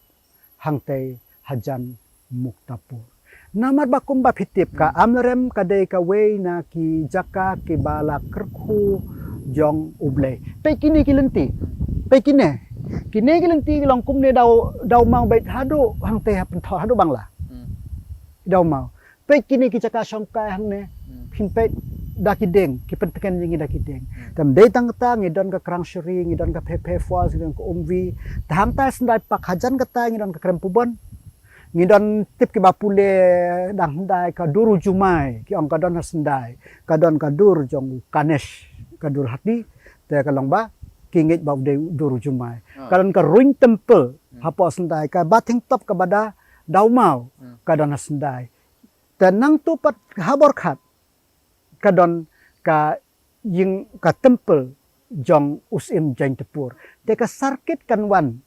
hangtei hajan Muktapur. Namar ba kumba phi tip ka Amlarem ka dei kawei na ki jaka kiba la kyrkhu jong U Blei. Peit kine ki lynti. Peit kine. Kine ki lynti ki long kumne daw daw maw beit haduh hangtei ha pynthor haduh Bangla. Daw maw. Peit kine ki jaka shongkai hangne. Phin peit da ki dieng, ki pyntngen ïa ngi da ki dieng. Te ym dei tang kata, ngi don ka Krang Shuri, ngi don ka Phe Phe Falls, ngi don ka Umvy. Te hangta Sendai Park hajan kata ngi don ka Krem Pubon. Ngi don tip kiba pule dang hyndai ka Dur u Jumai, ki ong ka don ha Sendai, ka don ka dur jong u Ganesh, ka dur hati, te ka long ba ki ngeit ba u dei u Dur u Jumai. Ka don ka Ruin Temple hapoh Sendai, kaba thing top kaba da daw maw, ka don ha Sendai. Te nangtu pat ha Borkhat ka don ka ïing ka temple jong u Syiem Jaiñtiapur. Te ka circuit kan wan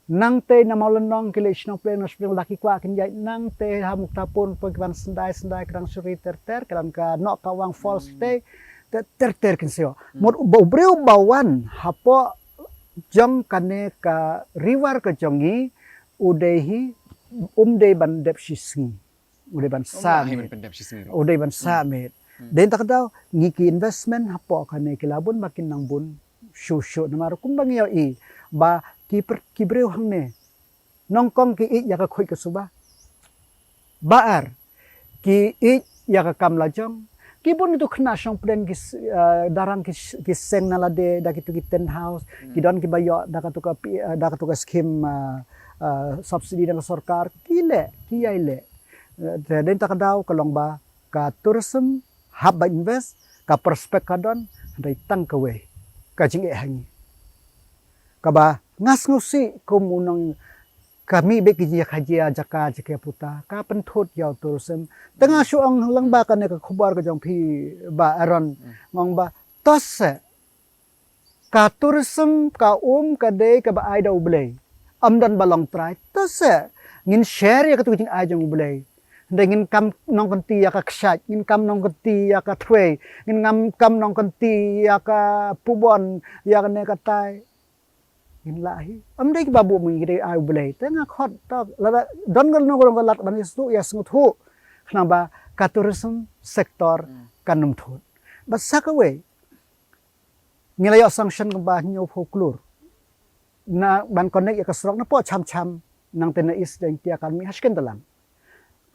nangtei na Mawlynnong ki leit shnong Pdeng, na Spring la ki kwah kin ïaid nangtei ha Muktapur, poi ki wan Sendai, Sendai, Krang Shuri, ter ter, ka don ka Noh Kawang Falls te, ter ter kin sio. Mut ba u briew ba wan hapoh jong kane ka river ka jong ngi, u dei hi, um dei ban dep shi sngi. U dei ban sah miet. U dei ban sah miet. Dei ta ka daw ngi ki investment hapoh kane ki la bun ba kin nang bun shuh shuh namar kumba ngi ïohi ba ki briew hangne nyngkong ki ïeit ïa ka khuid ka suba. Ba ar ki ïeit ïa ka kam lajong. Ki bun kitu khynnah shong pdeng ki Darrang ki seng na lade da kitu ki tent house, ki don kiba ïoh da katu ka scheme subsidy na ka sorkar, ki leh, ki ïai leh. Te dei ta ka daw ka long ba ka tourism hap ba invest, ka prospect ka don, dei tang kawei ka jingeh ha ngi. Kaba nga sngewsih kum u nong ka mih beit ki jaka jaka jaka puta ka pynthut ïa u tourism. Te nga shu ong lang ba kane ka khubor ka jong phi ba Aaron, nga ong ba to se ka tourism ka um ka dei kaba ai da U Blei. Ym don ba long trai. To se ngin share ïa katu ka jingai jong U Blei. Hynrei ngin kam nongkynti ïa ka kshaid, ngin kam nongkynti ïa ka thwei, ngin kam nongkynti ïa ka pubon, ïa kane ka tai. Ngin lah hi. Ym dei kiba buh mynta ki dei ai U Blei. Te nga khot tok lada don kano kano ka lad ban ïa sngewthuh, ïa sngewthuh. Khnang ba ka tourism sector kan ym thut. Bad sa kawei ngi la ïoh sanction kaba hynñiewphew klur na ban connect ïa ka surok na Pohcham Cham nangta na East Jaintia kan mih ha Shkyndalang.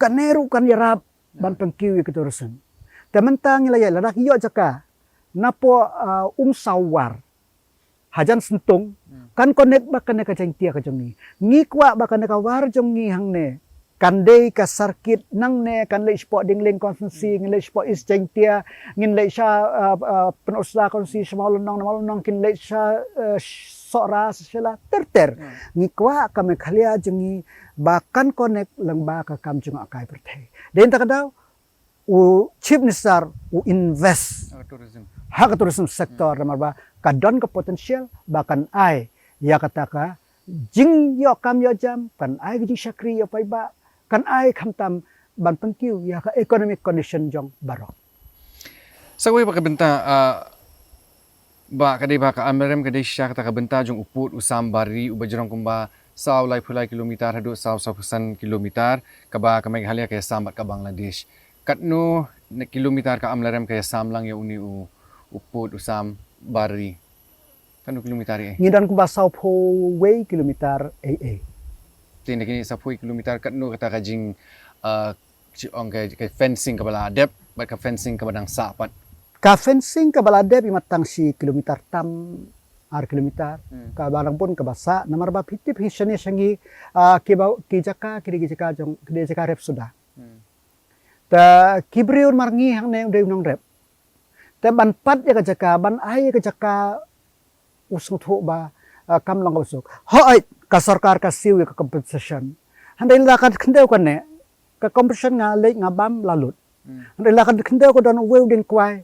Kane ruh kan ïarap ban pynkiew ïa ka tourism. Te mynta ngi la ïa lada ki ïoh jaka na Poh Umsaw War hajan Syntung kan connect ba kane ka Jaintia ka jong ngi. Ngi kwah ba kane ka war jong ngi hangne kan dei ka circuit nangne, kan leit shapoh Dingling constituency, ngin leit shapoh East Jaintia, ngin leit sha Pynursla constituency, sha Mawlynnong, na Mawlynnong kin leit sha Sohra, sha Shella, ter ter. Ngi kwah ka Meghalaya jong ngi ba kan connect lyngba ka kam jngohkai pyrthei. Dei ta ka daw u Chief Minister u invest ha ka tourism sector namar ba ka don ka potential ba kan ai ïa kata ka jingïoh kam ïoh jam, kan ai ka jingshakri ïa paidbah, kan ai khamtam ban pynkiew ïa ka economic condition jong baroh. Sa kawei ba ka bynta ba ka dei ba ka Amlarem ka dei shisha kata ka bynta jong u pud u sam bar ri uba jrong kumba saw laiphew lai kilometer haduh saw sawphew san kilometer kaba ka Meghalaya ka ïasam bad ka Bangladesh. Katno na kilometer ka Amlarem ka ïasam lang ïa une u pud u sam bar ri? Katno kilometer ei? Ngi don kumba sawphew wei kilometer ei ei. Te na kine sawphew wei kilometer katno kata ka jing, uh, ong ka fencing kaba la dep bad ka fencing kaba dang sah pat? Ka fencing kaba la dep i mat tang shi kilometer tam, ar kilometer. Kaba dang bun kaba sah namar ba phi tip hi shane sha ngi, uh, kiba ki jaka ki dei ki jaka jong ki dei jaka rep suda. Te ki briew mar ngi hangne u dei u nongrep. Te ban pat ïa ka jaka, ban ai ïa ka jaka u sngewthuh ba kam long kaba suk. Hooid ka sorkar ka siew ïa ka compensation. Hynrei la ka khyndew kane, ka compensation nga leit nga bam la lut. Hmm. Hynrei la ka khyndew ka don uwei u dieng kwai.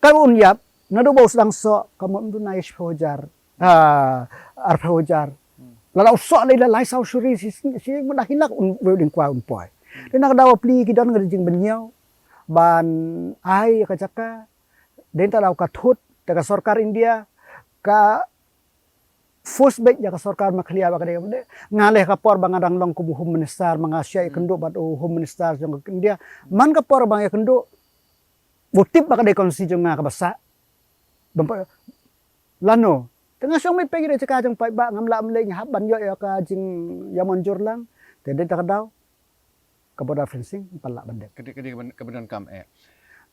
Ka un ïap, naduh ba u sdang soh, ka mut ym duna ïa shiphew hajar. Ah, arphew hajar. Hmm. Lada u soh lei la lai saw shuri shi, shi, shi mut da ki lak un, uwei u dieng kwai un poi. Hmm. Te na ka daw pli ki don ka jingpynïaw ban ai ïa ka jaka. Dei ta daw ka thut, te ka sorkar India ka force beit ïa ka sorkar Meghalaya ba ka dei ka bynta. Nga leh ka por ba nga dang long kum u Home Minister, ba nga shah ïakynduh bad u Home Minister jong ka India. Man ka por ba nga ïakynduh, u tip ba ka dei constituency jong nga kaba sah. Bym pat lano. Te nga shong mih peit ïa ka jaka jong paidbah, ngam lah ym leh, nga hap ban ïoh ïa ka jingïamanjur lang. Te dei ta ka daw ka border fencing, ym pat lah ban dep. Ka dei, ka dei ka ban, ka ban donkam, eh.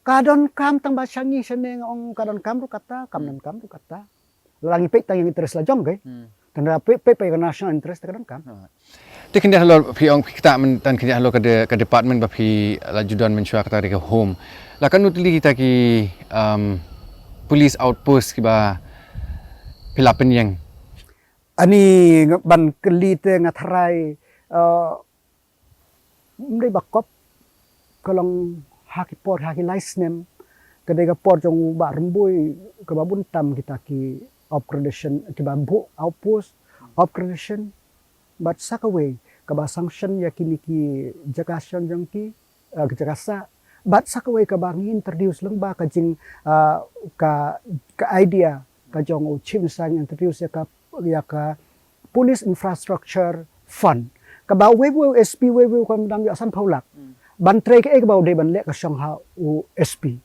Ka donkam tang ba sha ngi shane nga ong ka donkam ruh kata, kam donkam ruh kata. La ngi peit tang ïa interest la jong, ke? Hmm. Tang da peit, peit, peit ka national interest ka donkam. Ha. Te khyndiat halor phi ong phi ktah mynta khyndiat halor ka de-, ka department ba phi la ju don mynshuwa kata ka dei ka home. La katno tylli kita ki, um, police outpost kiba phi la pynïeng? Ani nga ban kylli te nga tharai, uh, ym dei ba kop, ka long ha ki por, ha ki lai snem, ka dei ka por jong u Bah Rymbui, kaba bun tam kita ki upgradation, kiba buh outpost, upgradation, bad sa kawei, kaba sanction ïa kine ki jaka shon jong ki, eh, ki jaka sah, bad sa kawei kaba ngi introduce lyngba ka jing, eh, ka, ka idea, ka jong u Chief Minister ngi introduce ïa ka, ïa ka Police Infrastructure Fund. Kaba uwei uwei u S P uwei uwei u kam dang ïoh sanphew lak. Hmm. Ban trei kaei kaba u dei ban leh ka shong ha u S P.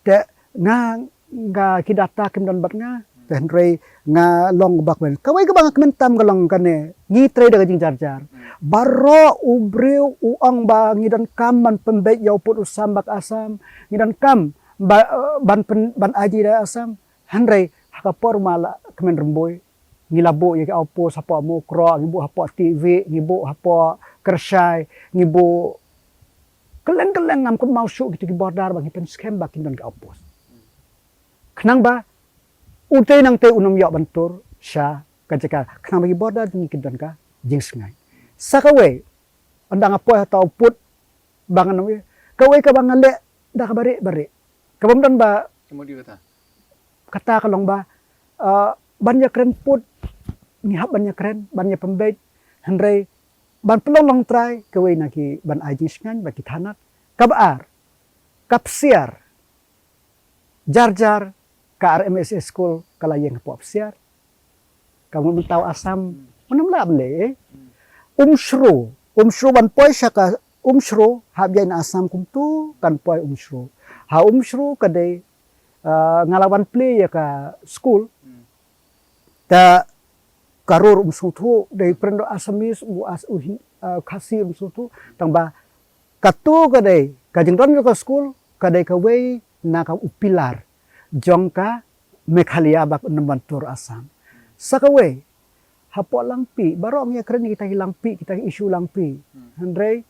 Te nga, nga ki data kim don bad nga. Te hynrei nga long bak men. Kawei kaba nga kmen tam ka long kane. Ngi trei da ka jingjarjar. Hmm. Baroh u briew u ong ba ngi donkam ban pynbeit ïa u pud u sam bad ka Assam. Ngi donkam ba, ban pyn, ban aiti da Assam. Hynrei ha ka por ma la kmen Rymbui, ngi la buh ïa ki outpost hapoh Mukroh, ngi buh hapoh Tivik, ngi buh hapoh Kyrshai, ngi buh kylleng kylleng, ngam kynmaw shuh kito ki border ba ngi pynskhem ba kin don ki outpost. Khnang ba utei nangtei un ym ïoh ban tur sha ka jaka, khnang ba ki border jong ngi kin don ka jingsngain. Sa kawei, ynda nga poi ha uta u pud ba ngan ong, kawei kaba nga leh da kaba rieh ba rieh. Kaba ym don ba, ka mut ïa kata, kata ka long ba, uh, ban ïakren pud, ngi hap ban ïakren, ban ïapynbeit, hynrei ban pynlong longtrai, kawei na ki ban ai jingsngain bad ki thanat. Kaba ar, ka psiar, jar jar ka R M S A school ka la ïeng hapoh psiar. Ka mut mynta u Assam, hmm, mynta ym lah ban leh, eh. Hmm. Umshru, Umshru ban poi sha ka Umshru, hap ïaid na Assam kumtu kan poi Umshru. Ha Umshru ka dei, ah, nga la wan plie ïa ka school. Hmm. Ta ka rur um sngewthuh, dei pyrshah Assamese, u As-, u Hin-, ah, Khasi um sngewthuh, tang ba katu ka dei, ka jingdon jong ka school, ka dei kawei na ka u pillar jong ka Meghalaya ba ka nang ban tur Assam. Sa kawei, hapoh Langpih, baroh ngi ïakren kita ki Langpih, kita ki issue Langpih. Hmm. Hynrei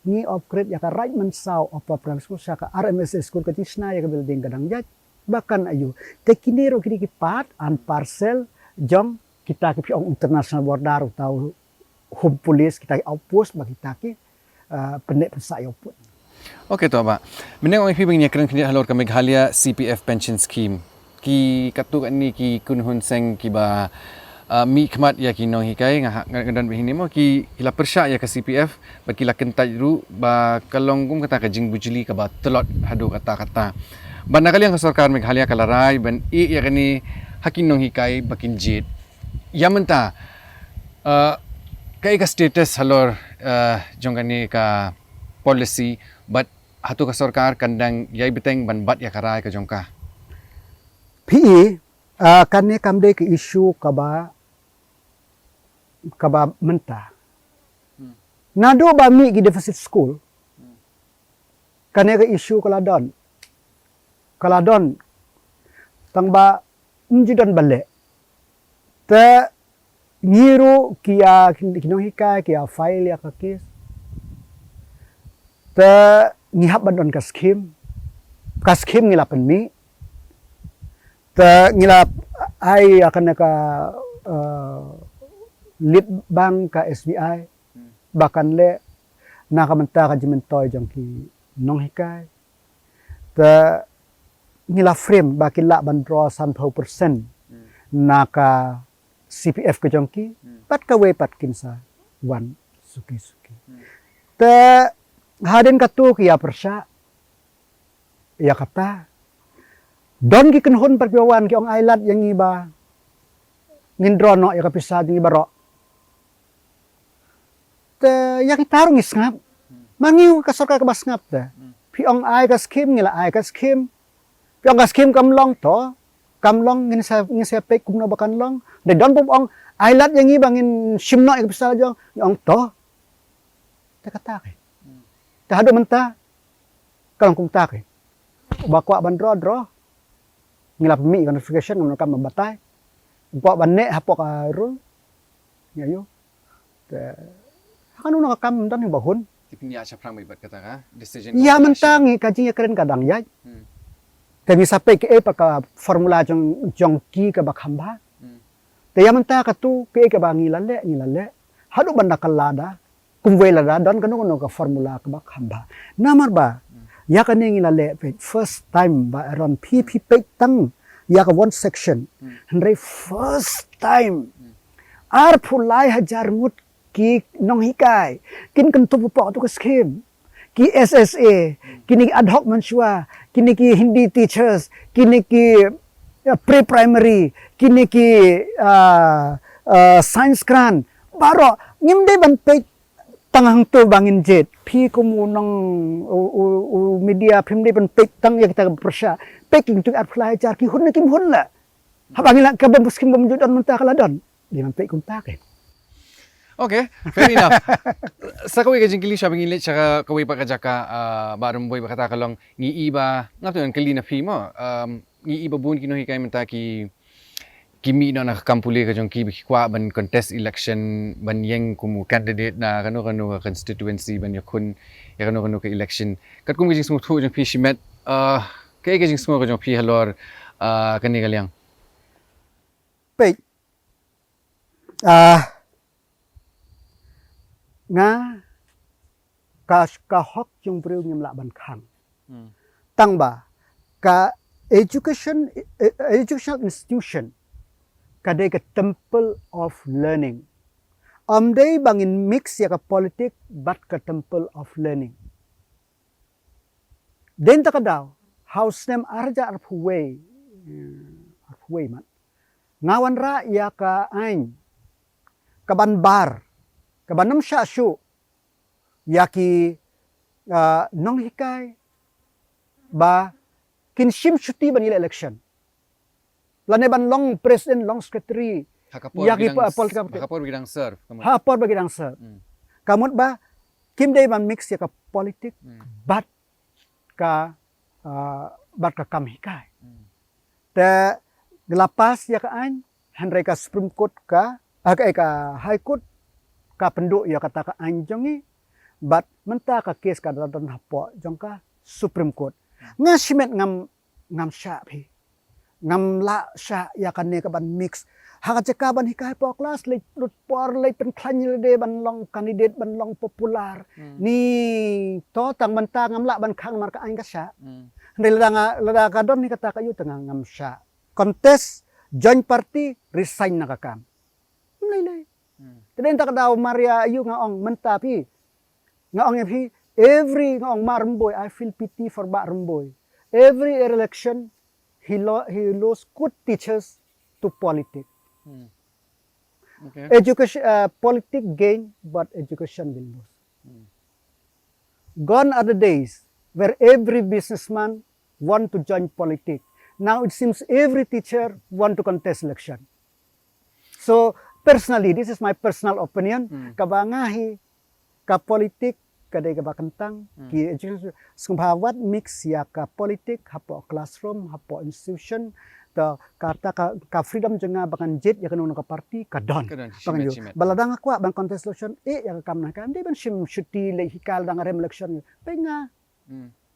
ngi upgrade ïa ka Raid Mynsaw Upper Primary School sha ka R M S A school, ka jingshna ïa ka building ka dang ïaid ba kan aiu. Te kine ruh kine ki part and parcel jong kita ki phi ong international border, uta u home police, kita ki outpost ba kita ki, uh, pynneh pynsah ïa u pud. Okay, to Bah. Mynne ong ïa phi ba ngin ïakren khyndiat halor ka Meghalaya C P F Pension Scheme. Ki katto katne ki kynhun seng kiba, uh, mihkhmat ïa ki nonghikai, nga ha, nga, nga don ba hini mo, ki, ki la pyrshah ïa ka C P F, ba ki la kyntait ruh ba ka long kum kata ka jingbujli kaba tlot haduh katta katta. Ba na ka liang ka sorkar Meghalaya ka la rai ban ïeh ïa kane ha ki nonghikai ba kin jied. Ïa mynta, uh, kaei ka status halor, uh, jong kane ka policy, bad hato ka sorkar kan dang ïai bteng ban bat ïa ka rai ka jong ka? Phi i, uh, kane kam dei ka issue kaba, kaba mynta. Hmm. Naduh ba mih ki deficit school, hmm, kane ka issue ka la don. Ka la don. Tang ba ym ju don ba leh. Te ngi ruh ki ïa, ki, ki nonghikai ki ïa file ïa ka case. Te ngi hap ban don ka scheme. Ka scheme ngi la pynmih. Te ngi la ai ïa kane ka, uh, lead bank ka S B I. Hmm. ba kan leh na ka bynta ka jingmyntoi jong ki nonghikai. Te ngi la frame ba ki lah ban draw sanphew percent na ka C P F ka jong ki, pat kawei pat kin sa wan suki suki. Te hadien katu ki ïa pyrshah ïa kata. Don ki kynhun pat ki wan ki ong ai lad ïa ngi ba ngin draw noh ïa ka pisa jong ngi baroh. Te ïa kita ruh ngi sngap. Ma ngi ka sorkar kaba sngap te. Phi ong ai ka skim ngi la ai ka skim. Phi ong ka skim kam long to. Kam long ngin sa ngin sa peit kumno ba kan long. Dei don bym ong ai lad ïa ngi ba ngin shim noh ïa ka pisa jong ngi ong to. Te kata ke. Te haduh mynta ka long kumta ke. Ba kwah ban draw draw. Ngi la pynmih ka notification ngam kam ban batai. Kwah ban neh hapoh ka rule. Ïa ïoh. Te ha kano kano ka kam don ba hun. Te pynïa shaphrang bad kata ka decision. Ïa mynta ngi ka jingïakren ka dang ïaid. Te ngi sa peit ka eh pat ka formula jong jong ki kaba kham bha. Te ïa mynta katu ka eh kaba ngi la leh ngi la leh. Haduh ban da ka lada. Kumwei lada don kano kano ka formula kaba kham bha. Namar ba ïa kane ngi la leh peit first time ba Aaron phi phi peit tang ïa ka one section. Hynrei first time arphew lai hajar ngut ki nonghikai kin kyntup hapoh tu ka skim. Ki S S A, kine ki ad hoc mynshuwa, kine ki Hindi teachers, kine ki uh, pre-primary, kine ki uh, uh, science grant. Baroh ngim dei ban peit tang hangto ba ngin jied. Phi kum u nong u, u, u media phim dei ban peit tang ïa kita ka pyrshah. Peit ki tu arphew lai hajar ki hun ne kim hun la. Haba ngi la ka bym skim bym ju don mynta ka la don. Dei ban peit kumta ke. Okay, fair enough. Sa kawei ka jingkylli sha ba ngin leit sha kawei pat ka jaka uh, ba rymbui ba kata ka long ngi i ba ngap tu kylli na phi mo. Um, ngi i ba bun ki nonghikai mynta ki ki mih noh na ka kam pule ka jong ki ba ki kwah ban contest election ban ïeng kum u candidate na kano kano ka constituency ban ïakhun ïa kano kano ka election. Katkum ka jingsngewthuh jong phi shimet uh, kaei ka jingsngew ka jong phi halor uh, kane ka liang. Peit. Ah, nga ka ka hok jong briew ngim lah ban khang. Tang ba ka education eh, educational institution ka dei ka temple of learning. Am dei ba ngin mix ïa ka politik bad ka temple of learning. Dei ta ka daw ha u snem arja arphew wei arphew wei mat nga wanrah ïa ka aiñ ka ban bar ka ban ym shah shuh ïa ki uh, nonghikai ba kin shim shuti ban ïaleh election. Lane ban long president long secretary. Ha ka por ïa ki political party. Ha ka por ba ki dang serve. Ha por ba ki dang serve. Ka mut ba kim dei ban mix ïa ka politik bad ka uh, bad ka kam hikai. Te la pass ïa ka aiñ hynrei ka Supreme Court ka uh, ka, ka High Court ka pynduh ïa kata ka aiñ jong ngi bad mynta ka case ka da don hapoh jong ka Supreme Court. Nga shimet ngam ngam shah phi. Ngam lah shah ïa kane ka ban mix. Ha ka jaka ban hikai hapoh klas leit lut por leit pynkhlaiñ lade ban long candidate ban long popular. Ni to tang mynta ngam lah ban khang mar ka aiñ ka shah. Hynrei lada nga lada ka don ni kata ka ïu tang ngam shah. Contest, join party, resign na ka kam. Mlei lei. Te dei ta ka daw mar ïa ïu nga ong mynta phi. Nga ong ïa phi every nga ong Bah Rymbui, I feel pity for Bah Rymbui. Every election he lo he lose good teachers to politic. Okay. Education uh, politic gain but education will lose. Gone are the days where every businessman want to join politic. Now it seems every teacher want to contest election. So personally, this is my personal opinion. Kaba nga hi ka politik ka dei kaba kyntang ki education sngewbha wat mix ïa ka politik hapoh classroom hapoh institution. To kata ka, ka freedom jong nga ba ngan jied ïa kano kano ka party ka don. Ba lada nga kwah ban contest election eh ïa ka kam na ka dei ban shim shuti leh hi ka lada nga rem election. Pynga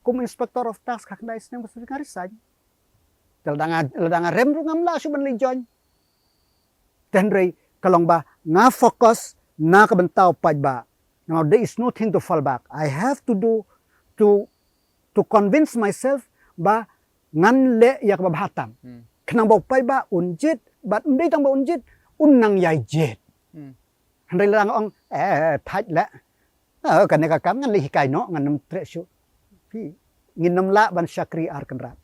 kum inspector of tax ka khyndai snem ka sdang ka resign. Te lada nga lada nga rem ruh ngam lah shuh ban leit join. Te hynrei ka long ba nga focus na ka bynta u paidbah. Now there is nothing to fall back. I have to do to to convince myself ba ngan leh ïa kaba bha tam. Hmm. Khnang ba u paidbah un jied, bad ym dei tang ba un jied, un nang ïai jied. Hmm. Hynrei lada nga ong, eh, thait leh. Eh, kane ka kam ngan leh hikai noh, ngan ym treh shuh. Phi, ngin ym lah ban shakri ar kynrad.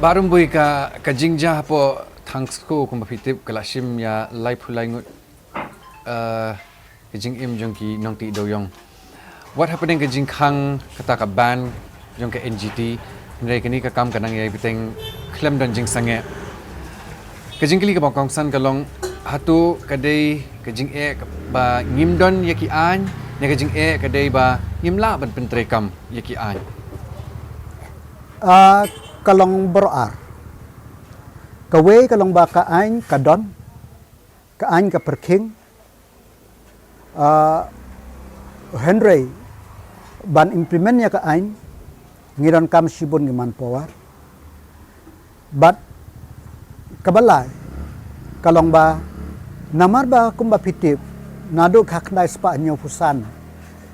Barum bui ka, ka jingjia hapoh Thangsku kumba phi tip ka la shim ïa laiphew lai ngut, eh, ka jingim jong ki nongtih dewïong. Wat hapdeng ka jingkhang kata ka ban jong ka N G T, hynrei kane ka kam ka nang ïai bteng khlem don jingsangeh. Ka jingkylli kaba kongsan ka long, hato ka dei ka jingeh ba ngim don ïa ki aiñ, ne ka jingeh ka dei ba ngim lah ban pyntreikam ïa ki aiñ? Ah, ka long baroh ar. Kawei ka long ba ka aiñ ka don, ka aiñ ka pyrkhing, ah, hynrei ban implement ïa ka aiñ ngi donkam shibun ki manpower. Bad kaba lai ka long ba namar ba kumba phi tip, naduh ka khyndai spah hynñiewphew san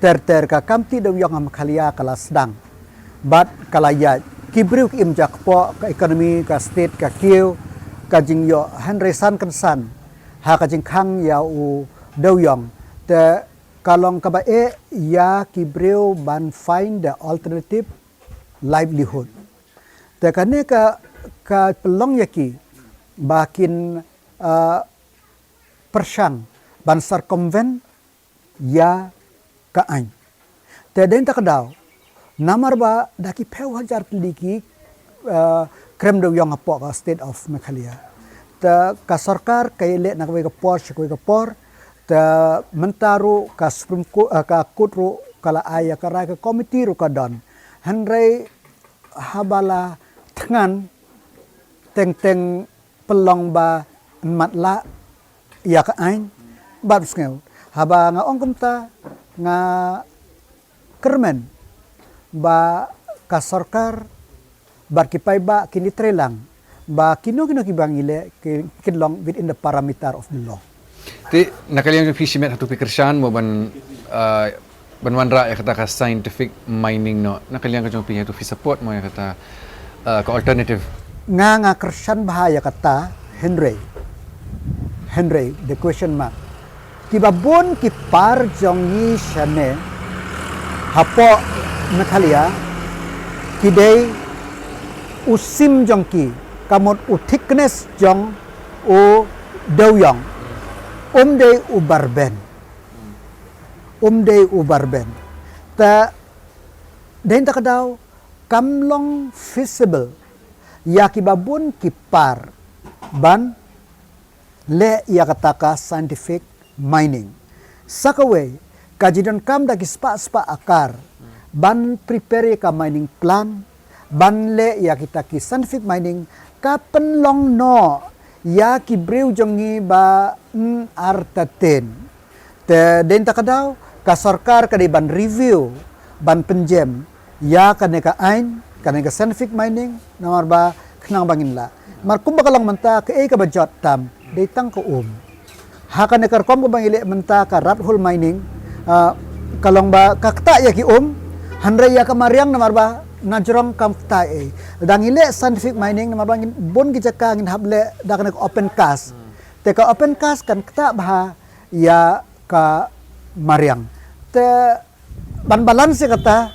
ter ter ka kam tih dewïong ha Meghalaya ka la sdang. Bad ka la ïaid, ki briew ki im jakpoh, ka economy ka state ka kiew, ka jingïoh hynrei san kynsan ha ka jingkhang ïa u dewïong. Te ka long kaba eh ïa ki briew ban find the alternative livelihood. Te kane ka, ka pynlong ïa ki ba kin, ah, pyrshang ban circumvent ïa ka aiñ. Te dei na kata ka daw, namar ba da ki phew hajar tylli ki, eh, krem dewïong hapoh ka state of Meghalaya. Te ka sorkar ka ïaleh na kawei ka por sha kawei ka por. Te mynta ruh ka Supreme Court, eh, ka court ruh ka la ai ïa ka rai, ka committee ruh ka don. Hynrei haba la thngan teng teng pynlong ba yn matlah ïa ka aiñ bad u sngew. Haba nga ong kumta nga kyrmen ba ka sorkar bad ki paidbah kin ïatreilang ba kino kino kiba ngi leh ki, kin long within the parameter of the law. Te na ka liang jong phi shimet hato phi kyrshan mo ban, ah, ban wanrah ïa kata ka scientific mining noh? Na ka liang ka jong phi hato phi support mo ïa kata, ah, ka alternative? Nga, nga kyrshan bha ïa kata, hynrei, hynrei the question mark. Kiba bun ki par jong ngi shane hapoh Meghalaya ki dei u sim jong ki, ka mut u thickness jong u dewïong um dei u barben. Um dei u barben. Te dei na kata ka daw kam long feasible ïa kiba bun ki par ban leh ïa kata ka scientific mining. Sa kawei, ka jingdonkam da ki spah spah akar ban prepare ïa ka mining plan, ban leh ïa kita ki scientific mining, ka pynlong noh ïa ki briew jong ngi ba entertain. Te dei na kata ka daw ka sorkar ka dei ban review, ban pynjem ïa kane ka aiñ, kane ka scientific mining, namar ba khnang ba ngin lah. Mar kumba ka long mynta, kaei kaba jot tam, dei tang ka um. Ha kane ka rukom kaba ngi leh mynta ka rat hole mining, ah, ka long ba ka ktah ïa ki um, hynrei ïa ka mariang namar ba na jrong kam ktah ei. Da ngi leh scientific mining namar ba ngin bun ki jaka ngin hap leh da kane ka open cast. Te ka open cast kan ktah bha ïa ka mariang. Te ban balance ïa kata,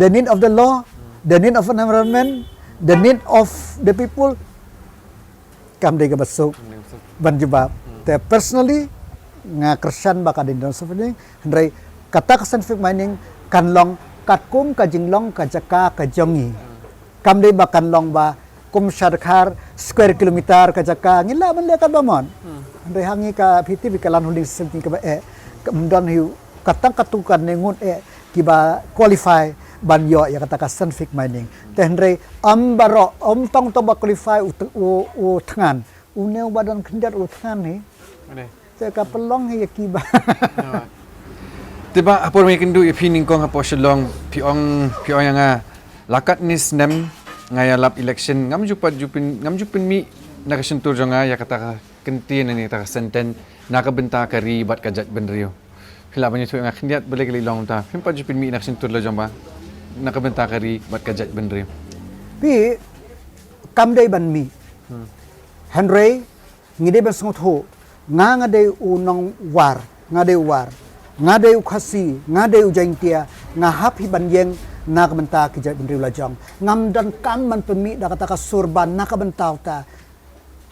the need of the law, the need of environment, the need of the people, kam dei kaba suk ban jubab. Te personally nga kyrshan ba ka dei na scientific mining, hynrei kata ka scientific mining kan long katkum ka jinglong ka jaka ka jong ngi. Kam dei ba kan long ba kum sha dkhar square kilometer ka jaka ngi lah ban leh katba mon. Hynrei ha ngi ka P T V ka land holding cessation kaba eh, kam don hi katang katto katne ngut eh kiba qualify ban ïoh ïa kata ka scientific mining. Te hynrei ym baroh, ym tang uto ba qualify u, u, u thngan. Une uba don khyndiat u thngan hi. Te ka pynlong hi ïa ki ba. Te ba ha por ba ngi kynduh ïa phi nyngkong hapoh Shillong, phi ong, phi ong ïa nga, la katne snem nga ïalap election, ngam ju pat ju pyn, ngam ju pynmih na ka shyntur jong nga ïa kata ka kyntien ne kata ka sentence, na ka bynta ka ri bad ka jaitbynriew. Phi lah ban ïathuh ïa nga khyndiat balei ka la long kumta, phim pat ju pynmih na ka shyntur la jong ba, na ka bynta ka ri bad ka jaitbynriew. Phi, kam dei ban mih. Hynrei ngi dei ban sngewthuh, nga, nga dei u nongwar, nga dei u War, nga dei u Khasi, nga dei u Jaintia, nga hap hi ban ïeng na ka bynta ki jaitbynriew la jong. Ngam donkam ban pynmih da kata ka sur ba na ka bynta uta.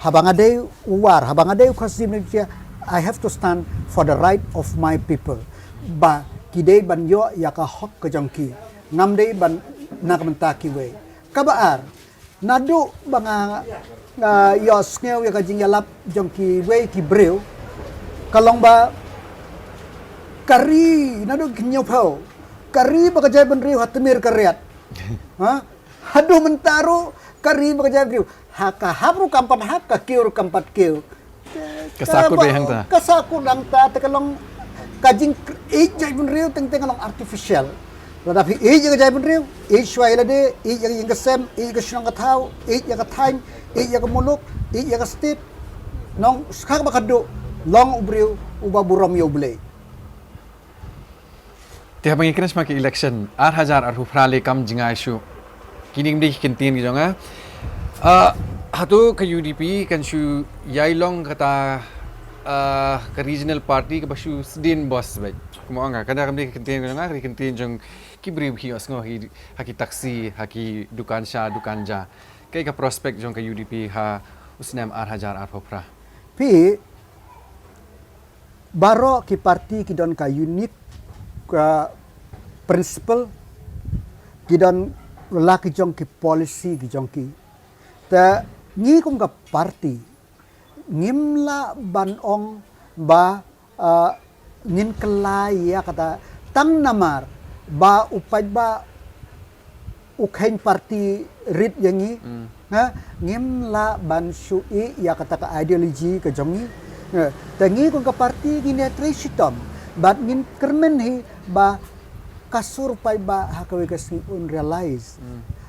Haba nga dei u War, haba nga dei u Khasi, Jaintia, I have to stand for the right of my people. Ba ki dei ban ïoh ïa ka hok ka jong ki. Ngam dei ban na ka bynta kiwei. Kaba ar, naduh ba nga, nga ïohsngew ïa ka jingïalap jong kiwei ki briew, ka long ba ka ri naduh ki hynñiewphew, ka ri bad ka jaitbynriew ha tmier ka riat. Ha? Haduh mynta ruh ka ri bad ka jaitbynriew, ha ka hap ruh kam pat hap, ka kiew ruh kam pat kiew. Ka sakhut dei hangta. Ka sakhut hangta, te ka long ka jingïeit jaitbynriew teng teng ka long artificial. Lada phi ïeit ïa ka jaitbynriew, ïeit shuwa ïa lade, ïeit ïa ka ïing ka sem, ïeit ïa ka shnong ka thaw, ïeit ïa ka thaiñ, ïeit ïa ka muluk, ïeit ïa ka state. Nongskha ba ka duk, long u briew uba burom ïa U Blei. Te haba ngi kren shaphang ka election ar hajar arphew phra lei kam jngai shuh. Kine kim dei ki kyntien ki jong nga. Ah, hato ka U D P kan shu ïai long kata, ah, ka regional party kaba shu sdien bos beit. Kumba ong nga, kata kam dei ki kyntien ki jong nga, ki kyntien jong ki briew ba ki ïohsngew ha ki, ha ki taxi, ha ki dukan sha dukan ja. Kaei ka prospect jong ka U D P ha u snem ar hajar arphew phra? Phi, baroh ki party ki don ka unit, ka principle, ki don la ki jong ki policy ki jong ki. Te ngi kum ka party ngim lah ban ong ba, ah, ngin kylla ïa kata tang namar ba u paidbah u kheiñ party rit ïa ngi. Ha, ngim lah ban shu ïeh ïa kata ka ideology ka jong ngi. Ha, te ngi kum ka party ngin ïatrei shitom bad ngin kyrmen hi ba ka sur paidbah ha kawei ka sngi un realize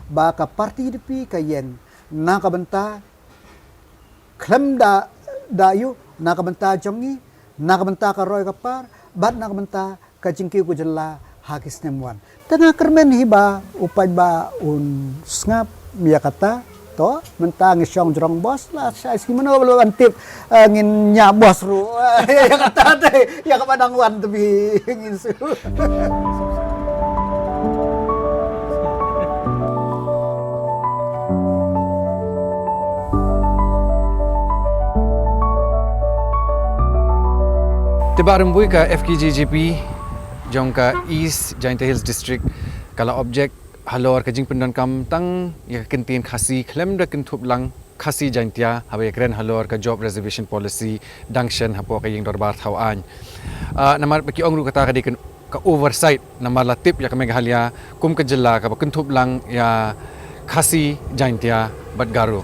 ba ka party U D P ka ïeng na ka bynta khlem da, da ïoh, na ka bynta jong ngi, na ka bynta ka roi ka par, bad na ka bynta ka jingkiew ka jylla ha ki snem wan. Te nga kyrmen hi ba u paidbah un sngap ïa kata. To, mynta ngi shong jrong bos, la shai sngi mano ba la wan tip, eh, ngin ñiah bos ruh. Ïa kata te, ïa kaba dang wan te phi ngin shu. Te Bah Rymbui, ka F K J G P jong ka East Jaintia Hills District ka la object halor ka jingpyndonkam tang ïa ka kyntien Khasi khlem da kynthup lang Khasi Jaintia haba ïa kren halor ka Job Reservation Policy dang shen hapoh ka ïing dorbar thaw aiñ. Ah, namar ba ki ong ruh kata ka dei ka, ka oversight, namar la tip ïa ka Meghalaya kum ka jylla kaba kynthup lang ïa Khasi, Jaintia bad Garo.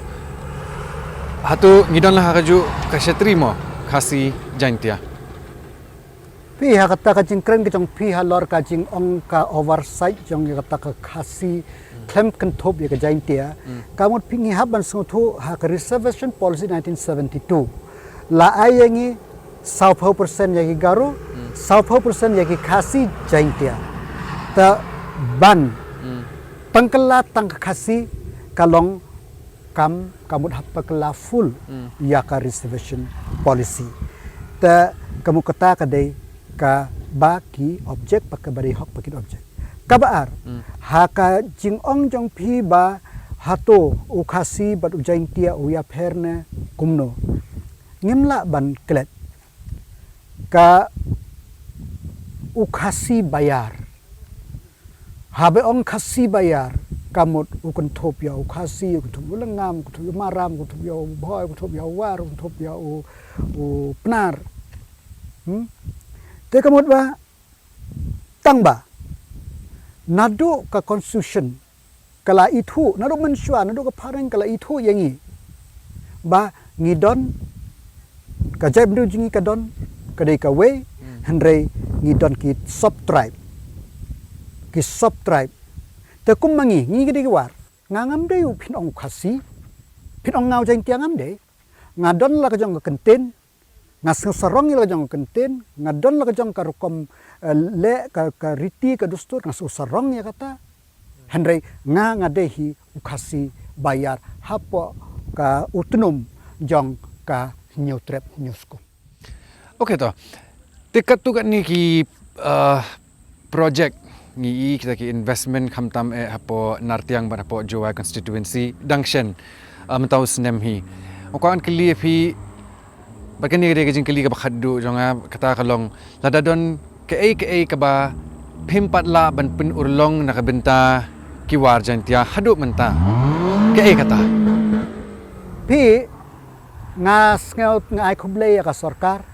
Hato ngi don la ha kajuh ka shatri mo Khasi, Jaintia? Phi, ha kata ka jingkren ka jong phi halor ka jingong ka oversight jong ïa kata ka Khasi khlem kynthup ïa ka Jaintia. Ka mut phi, ngi hap ban sngewthuh ha ka Reservation Policy nineteen seventy-two la ai ïa ngi sawphew percent ïa ki Garo, sawphew percent ïa ki Khasi Jaintia. Te ban pynkylla tang ka Khasi ka long kam, ka mut hap pynkylla full ïa ka reservation policy. Te ka mut kata ka dei kaba ki object, bad kaba dei hok ba kin object. Kaba ar, ha ka jingong jong phi ba hato u Khasi bad u Jaintia u ïapher ne kumno, ngim lah ban klet. Ka u Khasi ba ïar, haba ong Khasi ba ïar, ka mut u kynthup ïa u Khasi, u kynthup ïa u Lyngngam, u kynthup ïa u Maram, u kynthup ïa u Bhoi, u kynthup ïa u War, u kynthup ïa u, u Pnar. Hmm? Te ka mut ba tang ba naduh ka constitution ka la ithuh, naduh mynshuwa, naduh ka phareng ka la ithuh ïa ngi ba Ngi don, ka jaitbynriew jong ngi ka don, ka dei kawei, hynrei ngi don ki sub tribe. Ki sub tribe. Te kum ma ngi, ngi ka dei ki War. Nga ngam dei u phin ong u Khasi. Phin ong nga u Jaintia ngam dei. Nga don la ka jong ka kyntien. Nga sngew sarong ïa la ka jong ka kyntien. Nga don la ka jong ka rukom, eh, leh ka, ka riti ka dustur. Nga sngew sarong ïa kata. Hynrei nga nga dei hi u Khasi ba ïar hapoh ka utnum jong ka Hynñiewtrep Hynñiewskum. Okay to. Te katto katne ki, uh, project ngi i kita ki investment khamtam eh hapoh Nartiang bad hapoh Jowai constituency dang shen, uh, mynta u snem hi. Nga kwah ban kylli ïa phi, bad kane ka dei ka jingkylli kaba khatduh jong nga, kata ka long, lada don kaei kaei kaba phim pat lah ban pynurlong na ka bynta ki War Jaintia haduh mynta, kaei kata? Phi, nga sngew, nga ai khublei ïa ka sorkar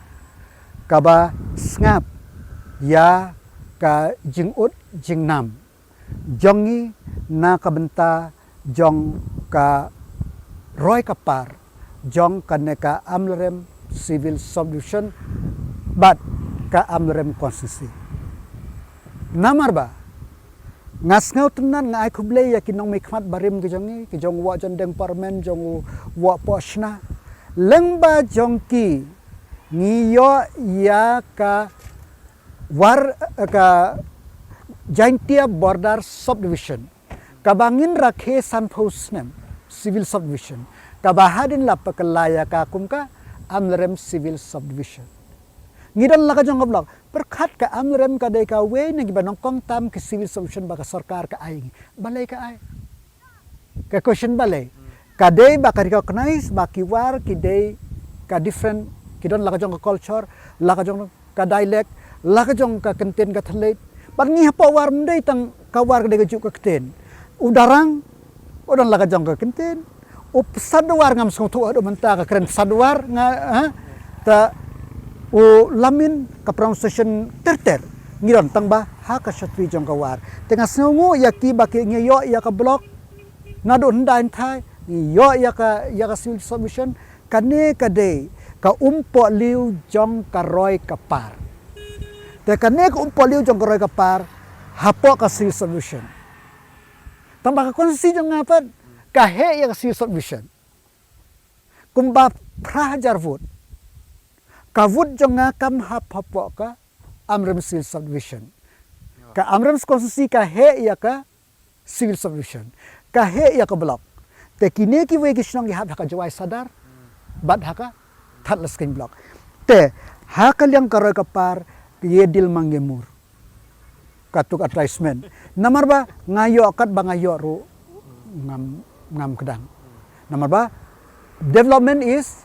kaba sngap ïa ka jingud jingnam jong ngi na ka bynta jong ka roi ka par jong kane ka Amlarem Civil Subdivision bad ka Amlarem Constituency. Namar ba nga sngewtynnat, nga ai khublei ïa ki nongmihkhmat barim ki jong ngi, ki jong u Wah Jyndeng Parmen, jong u Wah Pohshna. Lyngba jong ki ngi ïoh ïa ka War, eh, ka Jaintia Border Subdivision, kaba ngin rakhe sanphew snem, Civil Subdivision, kaba hadien la pynkylla ïa ka kum ka Amlarem Civil Subdivision. Ngi don la ka jong ka block. Pyrkhat, ka Amlarem ka dei kawei na kiba nyngkong tam ki Civil Subdivision ba ka sorkar ka ai ngi. Balei ka ai? Ka question balei? Ka dei ba ka recognize ba ki War ki dei ka different, ki don la ka jong ka culture, la ka jong ka dialect, la ka jong ka kyntien ka thylliej. Bad ngi hapoh War ym dei tang ka War ka dei kajuh ka ktien. U Darang u don la ka jong ka kyntien. U Psadwar, ngam sngewthuh haduh mynta ka kren Psadwar, nga, ha? Ta u Lamin, ka pronunciation ter ter. Ngi don tang ba ha ka shatri jong ka War. Te nga sngewnguh ïa ki ba ki ngi ïoh ïa ka block. Naduh hyndai hynthai ngi ïoh ïa ka, ïa ka Civil Subdivision. Kane ka dei ka umpohliew jong ka roi ka par. Te kane ka umpohliew jong ka roi ka par hapoh ka Civil Subdivision. Tang ba ka constituency jong nga pat ka heh ïa ka Civil Subdivision. Kumba phra hajar vote. Ka vote jong nga kam hap hapoh ka Amlarem Civil Subdivision. Ka Amlarem Constituency ka heh ïa ka Civil Subdivision. Ka heh ïa ka block. Te kine kiwei ki shnong ki hap ha ka Jowai Sadar bad ha ka Thadlaskein Block. Te ha ka liang ka roi ka par, ïa dil ma ngi mur. Katto ka advertisement. Namar ba nga ïoh katba nga ïoh ruh ngam, ngam kdang. Namar ba development is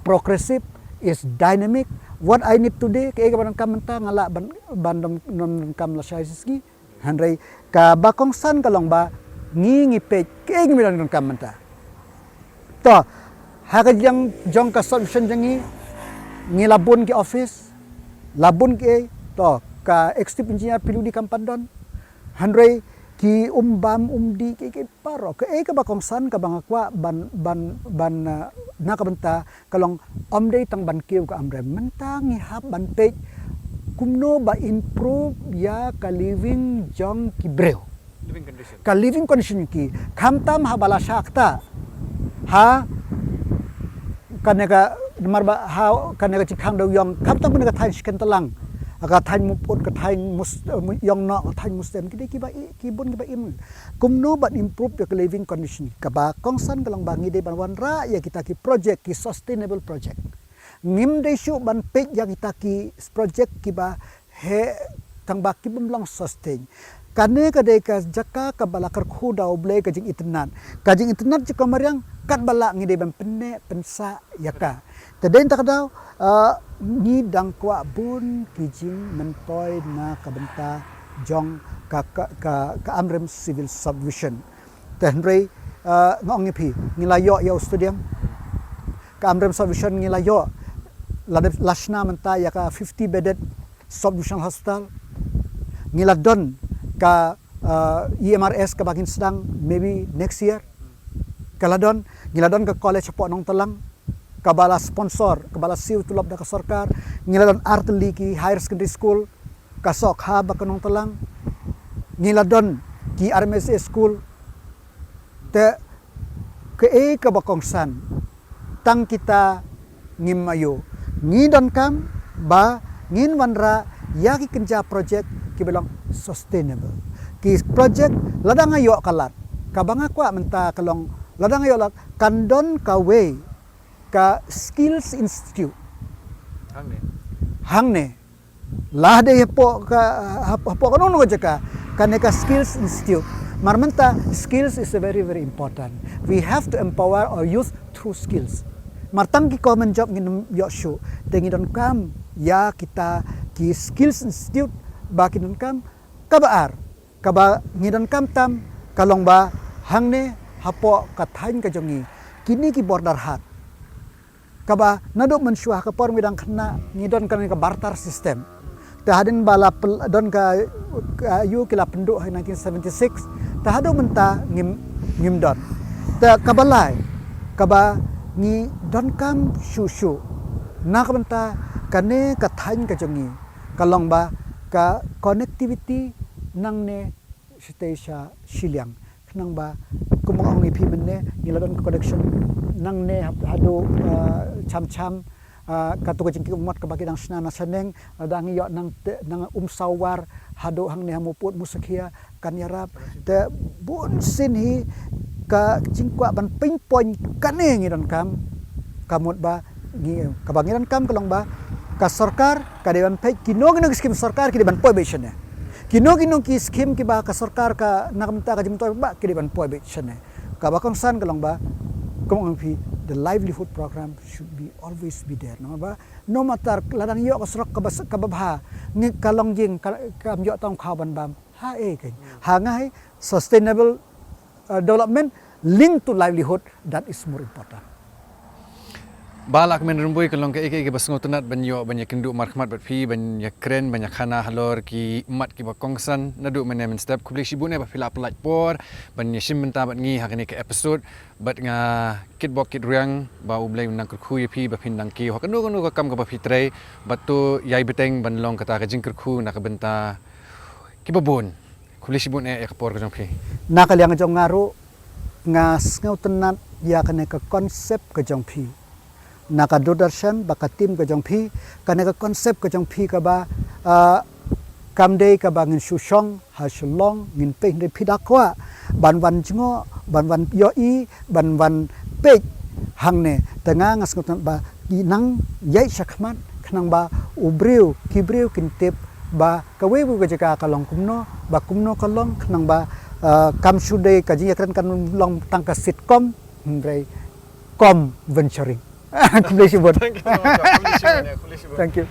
progressive, is dynamic. What I need today, kaei kaba donkam mynta nga lah ban, ban dom, dom, donkam lashai shisngi. Hynrei kaba kongsan ka long ba ngi, ngi peit kaei ngi donkam mynta. To, ha ka liang jong ka subdivision jong ngi, ngi la bun ki office, la bun kiei, to, ka executive engineer P W D kam pat don. Hynrei ki um bam um dih, kiei kiei baroh. Kaei kaba kongsan kaba nga kwah ban, ban, ban, uh, na ka bynta ka long ym dei tang ban kiew ka Amlarem. Mynta ngi hap ban peit kumno ba improve ïa ka living jong ki briew. Living condition. Ka living condition ki. Khamtam haba la shah kata. Ha kane ka, namar ba ha kane ka jingkhang dewiong, khamtam kane ka thaiñ Shikentlang, ka thaiñ Muput, ka thaiñ Mus-, eh, Ïongnoh, ka thaiñ Mustem, ki dei kiba i, ki bun kiba im. Kumno ban improve ïa ka living condition? Kaba kongsan ka long ba ngi dei ban wanrah ïa kita ki project, ki sustainable project. Ngim dei shuh ban peit ïa kita ki project kiba heh tang ba ki bym long sustain. Kane ka dei ka jaka kaba la kyrkhu da U Blei ka jingitynnad. Ka jingitynnad jong ka mariang, katba lah ngi dei ban pynneh pynsah ïa ka. Te dei ta ka daw, uh, ngi dang kwah bun ki jingmyntoi na ka bynta jong ka, ka, ka, ka Amlarem Civil Subdivision. Te hynrei, uh, nga ong ïa phi, ngi la ïoh ïa u stadium. Ka Amlarem Subdivision ngi la ïoh, la dep la shna mynta ïa ka fifty bedded subdivisional hospital. Ngi la don ka, uh, E M R S kaba ngin sdang maybe next year. Ka la don, ngi la don ka college hapoh Nongtlang. kaba la sponsor, kaba la siew tulop da ka sorkar. Ngi la don artylli ki higher secondary school, ka Sohkha bad ka Nongtlang. Ngi la don ki R M S A school. Te kaei kaba kongsan, tang kita ngim ïoh. Ngi donkam ba ngin wanrah ïa ki kynja project kiba long sustainable. Ki project lada nga ïoh ka lad, kaba nga kwah mynta ka long, lada nga ïoh lad, kan don kawei ka Skills Institute. Hangne. Hangne. La dei hapoh ka, hap-, hapoh kano kano ka jaka, kane ka Skills Institute. Namar mynta, skills is a very, very important. We have to empower our youth through skills. Namar tang ki government job ngin ym ïoh shuh. Te ngi donkam ïa kita ki Skills Institute, ba ki donkam. Kaba ar, kaba ngi donkam tam, ka long ba hangne hapoh ka thaiñ ka jong ngi, kine ki border hack, kaba naduh mynshuwa ha ka por ngi dang khynnah ngi don kane ka barter system. Te hadien ba la pel-, don ka, ka ïa ki la pynduh ha nineteen seventy-six, te haduh mynta ngim, ngim don. Te kaba lai, kaba ngi donkam shuh shuh na ka bynta kane ka thaiñ ka jong ngi, ka long ba ka connectivity nangne shatei sha shiliang. Khnang ba, kum ba nga ong ïa phi mynne, ngi la don ka connection nangne hap-, haduh, ah, Cham Cham, ah, kato ka jingkit ummat kaba ki dang shna na shaneng, lada ngi ïoh nang te, nang Umsawar, haduh hangne ha Mawpud Musakhia, kan ïarap. Te bun sien hi ka jingkwah ban pynpoint kane ngi donkam, ka mut ba ngi, kaba ngi donkam ka long ba ka sorkar ka dei ban peit kino kino ki skim sorkar ki dei ban poi beit shane. Kino kino ki skim kiba ka sorkar ka na ka bynta ka jingmyntoi ba ki dei ban poi beit shane. Kaba kongsan ka long ba, kum ong phi, the livelihood program should be always be there. Namar ba, no matter lada ngi ïoh ka surok kaba s-, kaba bha, ngi ka long jing ka, kam ïoh tang khaw ban bam. Ha, eh, kan. Ha ngai, sustainable, uh, development linked to livelihood, that is more important. Bah Lahkmen Rymbui, ka long kaei kaei kaba sngewtynnat ban ïoh ban ïakynduh markhmat bad phi, ban ïakren, ban ïakhana halor ki mat kiba kongsan naduh mynne mynstep. Khublei shibun eh ba phi la pynlait por ban ïashim bynta bad ngi ha kane ka episode. Bad nga kitbok kitrwiang ba U Blei un nang kyrkhu ïa phi ba phin nang kiew ha kano kano ka kam kaba phi trei, bad to ïai bteng ban long kata ka jingkyrkhu na ka bynta kiba bun. Khublei shibun eh ïa ka por ka jong phi. Na ka liang jong nga ruh, nga sngewtynnat ïa kane ka concept ka jong phi. Na ka Doordarshan bad ka team ka jong phi, kane ka concept ka jong phi kaba, ah, kam dei kaba ngin shu shong ha Shillong, ngin peit, hynrei phi da kwah ban wan jngoh, ban wan ïohi, ban wan peit hangne. Te nga, nga sngewtynnat ba nang ïaid shakhmat, khnang ba u briew, ki briew kin tip ba kawei kawei ka jaka ka long kumno, ba kumno ka long, khnang ba, ah, kam shu dei ka jingïakren kan long tang ka sitcom, hynrei com venturing. Khublei shibun. Thank you so much. Khublei shibun, yeah, khublei shibun. Thank you.